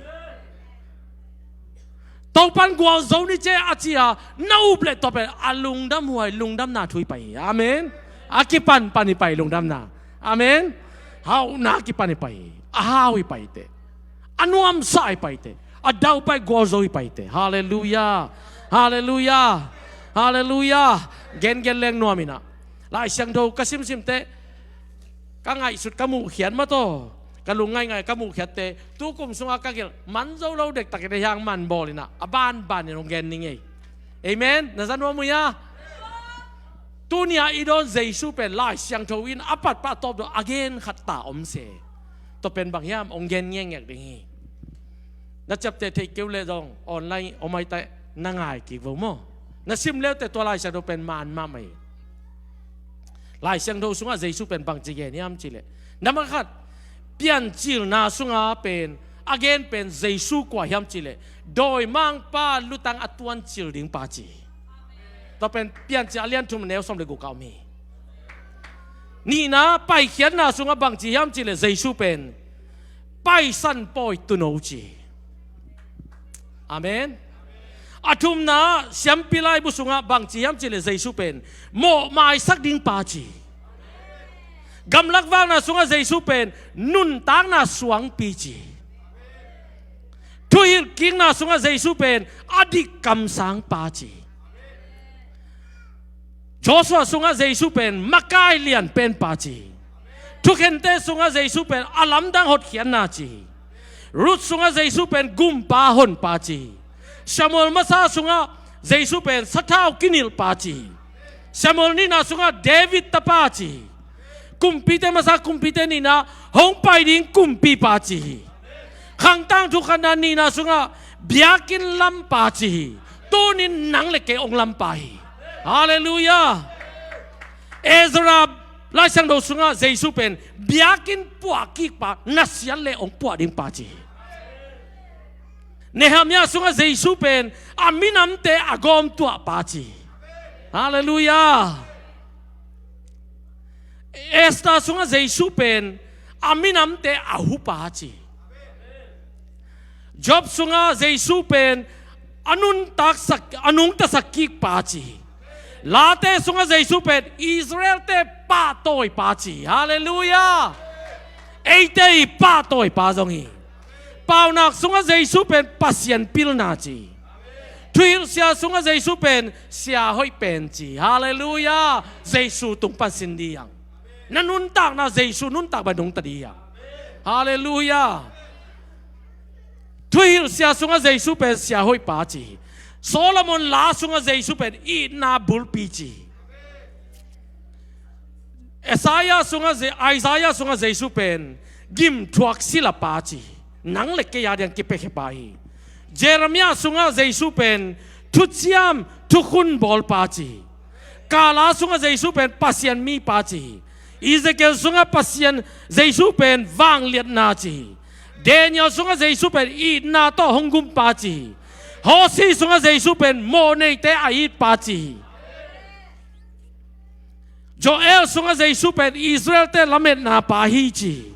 Topa in gualzo ni ci e a cih a na up leh tua pen a lungdamhuai, lungdamna thu hi pah hi. Amen. A kipanpan hi pah hi lungdamna. Amen. Hauhna a kipan hi pah hi. A hau hi pah hi teh. A nuamsa hi pah hi teh. A daupai gualzo hi pah hi teh. Halleluiah. Halleluiah. Halleluiah. Gengen leng nuam in ah. Lai Siangtho ka simsim teh ka ngaihsut ka muhkhiat mah tawh ka lung ngaingai ka muhkhiatte tu kum sungah ka gelh man zo lo dektakin a hiang man bawl in ah a banbanin hong gen ning ei. Amen. Na za nuam uh hia? Tuni-ah i dawn Jesu pen Lai Siangtho in a patpah tawp dawh a gen khat ta om se. Tua pen bang hiam hong gen ngekngek ding hi. Na ciapteh theih kei uh leh zong online om ai teh na ngai kik vo maw. Na sim leuteh tua Lai Siangtho pen man mahmah hi. Lai Siangtho sungah Jesu pen bangci gen hiam cihleh, nambat khat, Piancilna sunga pen a gen pen Jesu kua hiam cihleh dawimangpa lutang a tuancil ding pa ci. Tua pen Piancil a lian thum a neu sawm le guk ah om hi. Nihna, Paikhiatna sungah bangci hiam cihleh Jesu pen Paisan pawi tuuno ci. Amen. A thumna, Siampi Laibu sungah bangci hiam cihleh Jesu pen mawhmaisak ding pa ci. Gamlak vakna sungah Jesu pen nuntakna suangpi ci. Thuhilhkikna sungah Jesu pen a dik kamsang pa ci. Joshua sungah Jesu pen makai lian pen pa ci. Thukhente sungah Jesu pen a lamdang hotkhiatna ci. Ruth sungah Jesu pen gumpa honpa ci. Samuel masa sungah Jesu pen sathau kinilhpa ci. Samuel nihna sungah David tapa ci. Kumpite masa kumpite nihna hong pai ding kumpipa ci hi. Khang tangthu khatna nihna sungah biakinn lampa ci hi. Tunin nang le kei hong lampa hi. Halleluiah. Ezra Lai Siangtho sungah Jesu pen biakinn puahkikpa, nasiat le hong puah dingpa ci hi. Nehemiah sungah Jesu pen a minamte a gawmtuahpa ci. Halleluiah. Esther sungah Jesu pen a minamte a hupa ci. Job sungah Jesu pen a nuntaksak, a nungtasak kikpa ci. Late sungah Jesu pen Israelte pahtawipa ci. Halleluiah. Eite i pahtawipa zong hi. Paunak sungah Jesu pen Pasian pilna ci. Thuhilhsia sungah Jesu pen sia hoih pen ci. Halleluiah. Jesu tung pan sin ding hi hang. Na nuntakna Jesu nuntak bang nungta ding hi hang. Halleluiah. Thuhilhsia sungah Jesu pen sia hoihpa ci. Solomon la sungah Jesu pen itna bulpi ci. Isaiah sungah Je-, Isaiah sungah Jesu pen gimthuak silapa ci. Nang le kei a diang kipiakhia pa hi. Jeremiah sungah Jesu pen thuciam thukhun bawlpa ci. Kala sungah Jesu pen Pasian mipa ci hi. Ezekiel sungah Pasian, Jesu pen vangliatna ci hi. Daniel sungah Jesu pen itna tawh hong gumpa ci hi. Hosea sungah Jesu pen mawhneite a itpa ci hi. Joel sungah Jesu pen Israelte lametna pa hi ci hi.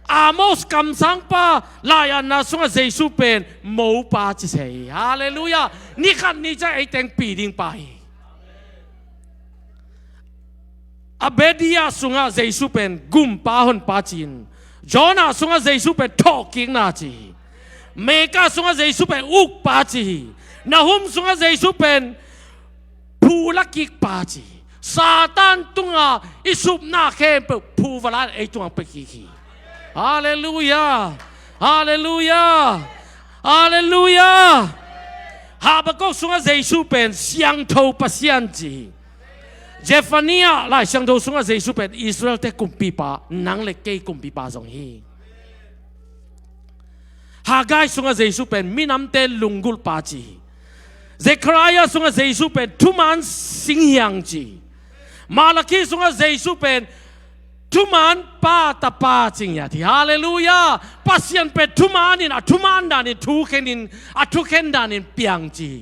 Amos kamsangpa lai-atna sungah Jesu pen mopa ci se hi. Halleluiah. Ni khat ni ciang ei teng pi ding pa hi. Abadia sungah Jesu pen gumpa honpa ci-in, Jonah sungah Jesu pen thawhkikna ci hi. Mika sungah Jesu pen ukpa ci hi. Nahum sungah Jesu pen phu lakikpa ci hi. Satan tunga i supna khempeuh phu va la-in ei tungah pia kik hi. Halleluiah. Halleluiah. Halleluiah. Habakuk sungah Jesu pen siangtho Pasian ci hi. Zephaniah Lai Siangtho sungah Jesu pen Israelte kumpipa, nang le kei kumpipa zong hi. Haggai sungah Jesu pen minamte lunggulhpa ci hi. Zekhariah sungah Jesu pen thuman singhiang ci hi. Malakhi sungah Jesu pen thuman pa tapa ci ngiat hi. Halleluiah. Pasian pen thumanin, a thuman danin thukhenin, a thukhen danin piang ci hi.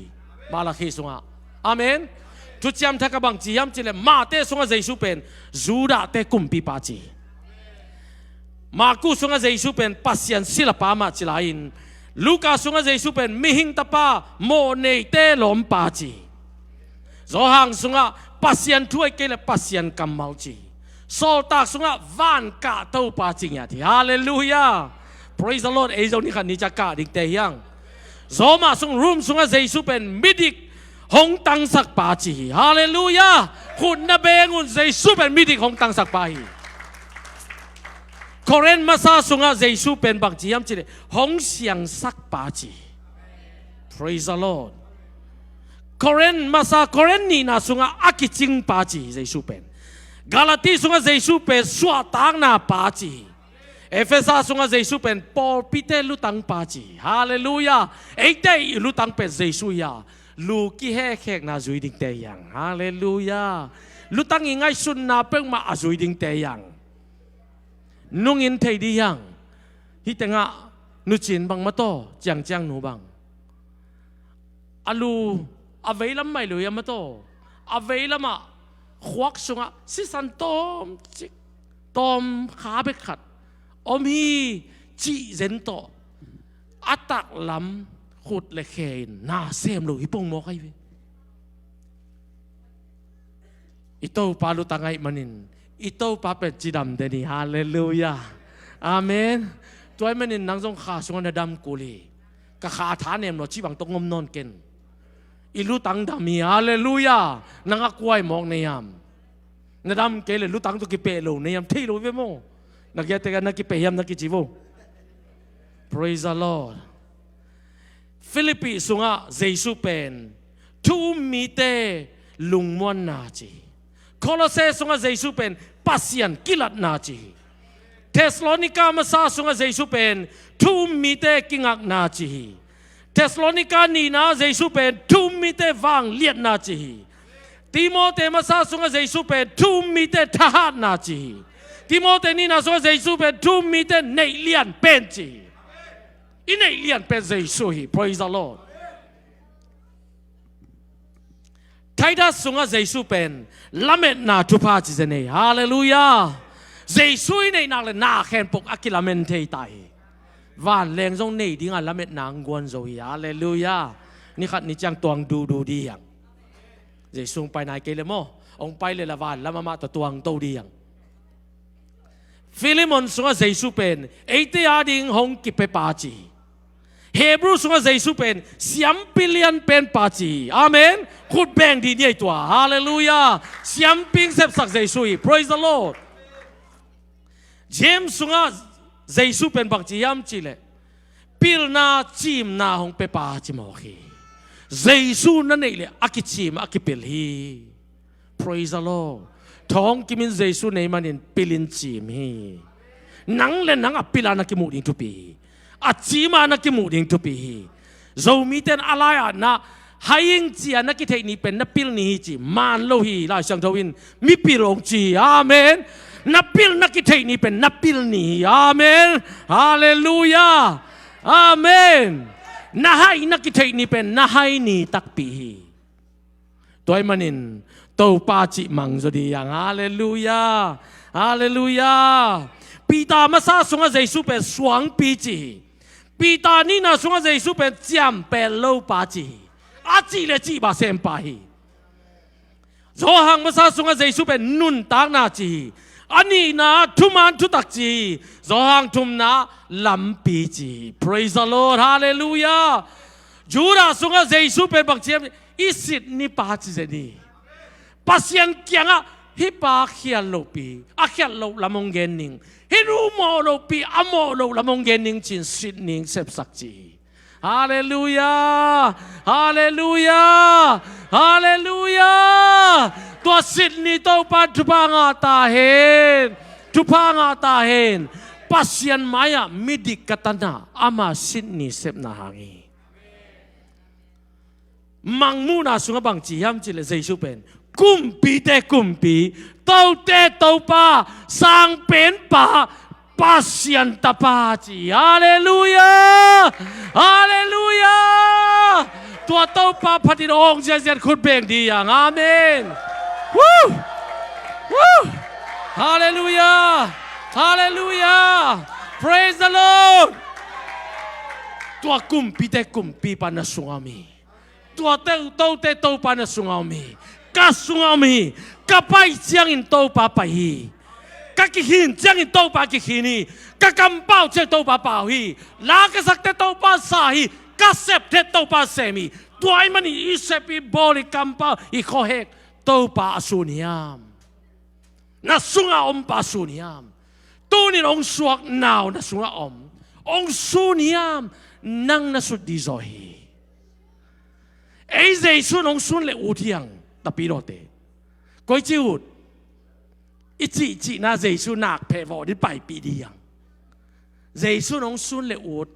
Malakhi sungah. Amen. Thuciam Thak ah bang ci hiam cih leh Mate sungah Jesu pen Judahte kumpipa ci hi. Marku sungah Jesu pen Pasian silapa mah ci lai-in, Luka sungah Jesu pen mihing tapa, mawhneite lawmpa ci hi. Johan sungah Pasian thu ahih kei leh Pasian kammal ci hi. Sawltak sungah van kahtopa ci ngiat hi. Halleluiah. Praise the Lord. Ei zong ni khat ni ciang kah dingte hi hang. Roma sung, Rom sungah Jesu pen midik hong tangsakpa ci hi. Halleluiah. Khut na beng un, Jesu pen midik hong tangsakpa hi. Korin masa sungah Jesu pen bang ci hiam cih leh hong siangsakpa ci hi. Praise the Lord. Korin masa, Korin nihna sungah a kicingpa ci hi Jesu pen. Galati sungah Jesu pen suahtakna pa ci hi. Efesa sungah Jesu pen pawlpite lutangpa ci hi. Halleluiah. Eite i lutang pen Jesu hi a, lu kihekkhekna zui dingte hi hang. Halleluiah. Lutang i ngaihsutna peuhmah a zui dingte hi hang. Nungin thei dih hiang. Hih tengah nucin bang mataw, ciangciang nu bang. A lu, a veilam mai lu hiam mataw. A veilamah khuak sungah sisan tawmcik, tawmkha bek khat om hi cih zen tawh a taklam khut le khe in na sem lo hi pongmawk ahi ve. I Topa lutang ahih manin i Topa pen cidam den hi. Halleluiah. Amen. Tua ahih manin nang zong kha sungah na dam kul hi. Ka kha thanem lo cih bang tawh ngom nawn ken. I lutang dam hi. Halleluiah. Nang a kuai mawk na hiam? Na dam kei le lutang tawh kipeh lo na hiam? Thei lo ve maw? Na giate ka na kipeh hiam na kici vo. Praise the Lord. Philippi sungah Jesu pen thu um mite lungmuanna ci hi. Kolosse sungah Jesu pen Pasian kilatna ci hi. Thessalonika masa sungah Jesu pen thu um mite kingakna ci hi. Thessalonika nihna Jesu pen thu um mite vangliatna ci hi. Timote masa sungah Jesu pen thu um mite thahatna ci hi. Timote nihna sungah Jesu pen thu um mite neih lian pen ci hi. I neih lian pen Jesu hi. Praise the Lord. Titus sungah Jesu pen lametna thupha ci zen hi. Halleluiah. Jesu i neih nak le na khempeuh a kilamen thei ta hi. Vanleng zong nei dinga lametna ang guan zo hi. Halleluiah. Ni khat ni ciang tuang duhduh dih hiang. Jesu hong pai nai kei le maw, hong pai le la vanlam amah tawh tuangto dih hiang. Philemon sungah Jesu pen eite ading hong kipiapa ci hi. Hebru sungah Jesu pen siampi lian penpa ci hi. Amen. Khut beng dih ni ei tua. Halleluiah. Siampi hong sepsak Jesu hi. Praise the Lord. James sungah Jesu pen bang ci hiam cih leh pilna cimna hong piapa ci mawk hi. Jesu na neih leh a kicim a kipil hi. Praise the Lord. Thawng kimin Jesu nei manin pilin cim hi. Nang le nang a pila na kimuh ding thupi hi. A cima na kimuh ding thupi hi. Zomite in a lai-ah na hai ing cia na kitheih ni pen na pil ni hi ci man lo hi. Lai Siangtho in mipil hong ci hi. Amen. Na pil na kitheih ni pen na pil ni hi. Amen. Halleluiah. Amen. Na hai na kitheih ni pen na hai ni takpi hi. Tua ahih manin Topa cih mang zaw dih hiang. Halleluiah. Halleluiah. Peter masa sungah Jesu pen suangpi ci hi. Peter nihna sungah Jesu pen ciampel lopa ci hi. A cih le cih bah sempa hi. Johan masa sungah Jesu pen nuntakna ci hi. A nihna thuman thutak ci hi. Johan thumna lampi ci hi. Praise the Lord. Hallelujah. Judah sungah Jesu pen bang ci hiam? I sit ni pa ci zen hi. Pasian kiangah hih pa khial lohpi, a khial loh lam hong gen ning. Hih nu mawh lohpi, a mawh loh lam hong gen ning ci-in sit ning sepsak ci hi. Halleluiah! Halleluiah! Halleluiah! Tua sit ni Topa thupha ngah ta hen. Thupha ngah ta hen. Pasian mai-ah midik ka tan a, ama sit ni sepna hang hi. Mangmuhna sungah bang ci hiam cih leh Jesu pen kumpite kumpi, tote Topa, sangpenpa, Pasian Tapa ci. Halleluiah! Halleluiah! Tua Topa phatin awng ziahziah khut beng dih hang. Amen. Woo! Woo! Halleluiah! Halleluiah! Praise the Lord! Tua kumpite kumpipa na sungah om hi. Tua to, tote Topa na sungah om hi. Ka sungah om hi. Ka pai ciangin Topa pai hi. Ka kikhin ciangin Topa kikhin hi. Ka kampau ciang Topa pau hi. La ka sakte Topa sa hi. Ka septe Topa sem hi. Tua ahih manin i sep, i bawl, i kampau, i khuahek Topa a sun hiam? Na sungah om pa sun hiam? Tunin hong suak nau na sungah om, hong sun hiam? Nang na sut dih zaw hi. Ei Jesu in hong sun le ut hi hang, tapidawte. Koici ut? I cihcihna Jesu nak pheh vawh dih paipih dih hang. Jesu in hong sun le ut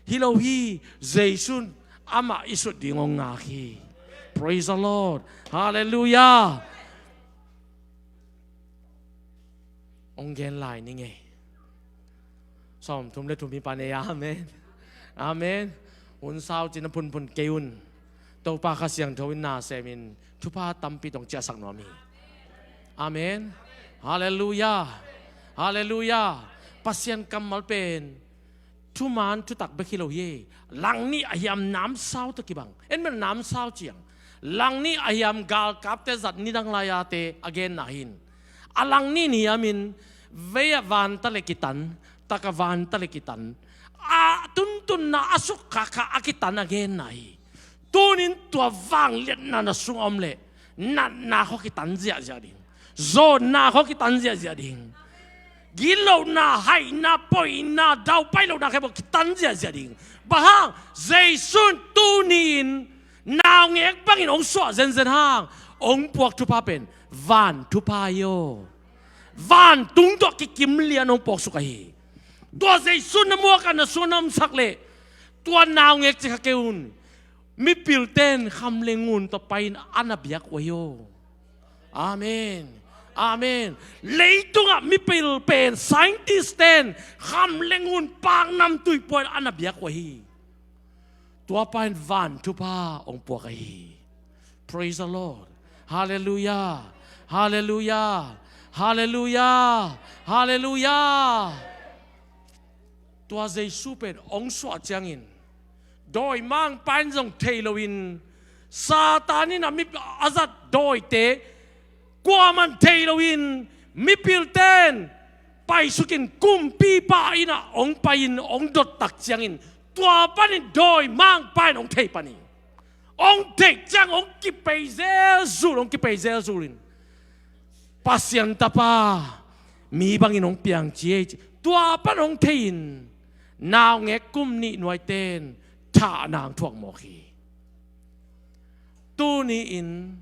hi lo hi. Jesu in amah i sut ding hong ngak hi. Praise the Lord. Halleluiah. Hong gen lai ni ngei. Sawmthum le thum hi pan ei. Amen. Amen. Hun sau cin a phunphun kei un. Topa Kha Siangtho in na semin thupha tampi tong ciahsak nuam hi. Amen. Halleluiah. Halleluiah. Pasian kammal pen thuman thutak bek hi lo hi. Langnih a hiam namsau tawh kibang. En men namsau ciang langnih a hiam galkapte zat nidang lai-ate a genna hi in. A langnih in hiamin vei-ah vanta le kitan, tak-ah vanta le kitan, a tuntunna a sukkhakha a kitan a genna hi. Tunin tua vangliatna na sungah om leh natna khawng kitan ziahziah ding. Zawnna khawng kitan ziahziah ding. Gitlohna, haina, poina, daupai lohna khempeuh kitan ziahziah ding. Bang hang? Jesu in tuni-in naungek bangin hong suah zenzen hang hong puak thupha pen van thupha hi aw. Vantung tawh kikim lian hong puaksuk ahi. Tua Jesu na muak a na sungah na omsak leh tua naungek ci kha kei un. Mipilte in kham le ngun tawh pai-in a na biak uh ahi aw. Amen. Amen. Leitungah mipil pen, scientist-te in kham le ngun, paknamtui pua-in a na biak uh ahi. Tua pa in van thupha hong puak ahi. Praise the Lord. Halleluiah. Halleluiah. Halleluiah. Halleluiah. Tua Jesu pen hong suah ciangin dawimangpa in zong thei loin, Satan in a mi a zat dawite kuaman thei loin, mipilte in paisukin kumpipa inn ah hong pai-in hong dot tak ciangin tua panin dawimangpa in hong thei pan hi. Hong theih ciang hong kipei zelzul, hong kipei zelzul in, Pasian Tapa, mi bangin hong piang ci ei ci. Tua pan hong thei-in naungek kum nih nuaite in thahna hong thuak mawk hi. Tuni-in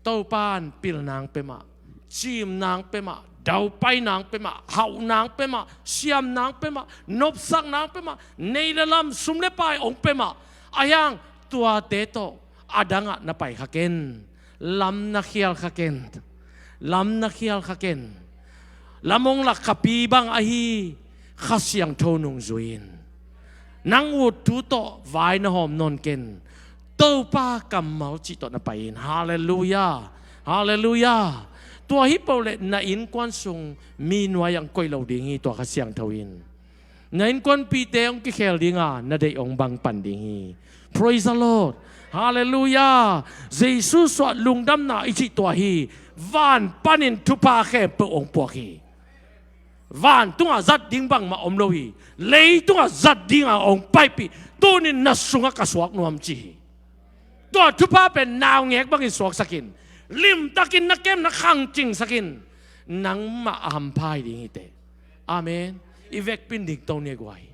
Topa in pilna hong pia mah, cimna hong pia mah, daupaina hong pia mah, hauhna hong pia mah, siamna hong pia mah, nopsakna hong pia mah, nei le lam, sum le pai hong pia mah. Ahi hang tuate tawh a dangah na pai kha ken. Lam na khial kha ken. Lam na khial kha ken. Lam hong lak khapi bang ahi Kha Siangtho nungzui in. Nang ut thu tawh vai na hawm nawn ken. Topa kammal cih tawh na pai in. Halleluiah. Halleluiah. Tua hi peuh leh na innkuan sung mi nuai-ah hong koih lo ding hi tua Kha Siangtho in. Na innkuanpihte hong kikhel dinga na deih hong bang pan ding hi. Praise the Lord. Halleluiah. Jesu suah lungdamna i cih tua hi. Van panin thupha khempeuh hong puak hi. Vantungah zat ding bangmah om lo hi. Leitungah zat dinga hong paipih. Tunin na sungah ka suak nuam ci hi. Tua thupha pen naungek bangin suaksakin, limtakin na kem na khangcingsakin, nangmah a hampha hi ding hi teh. Amen. I vekpin ding to ni guai.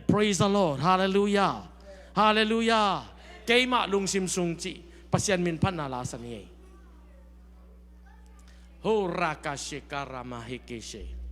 Praise the Lord. Halleluiah. Halleluiah. Keimah lungsim sung cih Pasian min phatna la sa ni ei. Ho raka sheka rama hekeshe.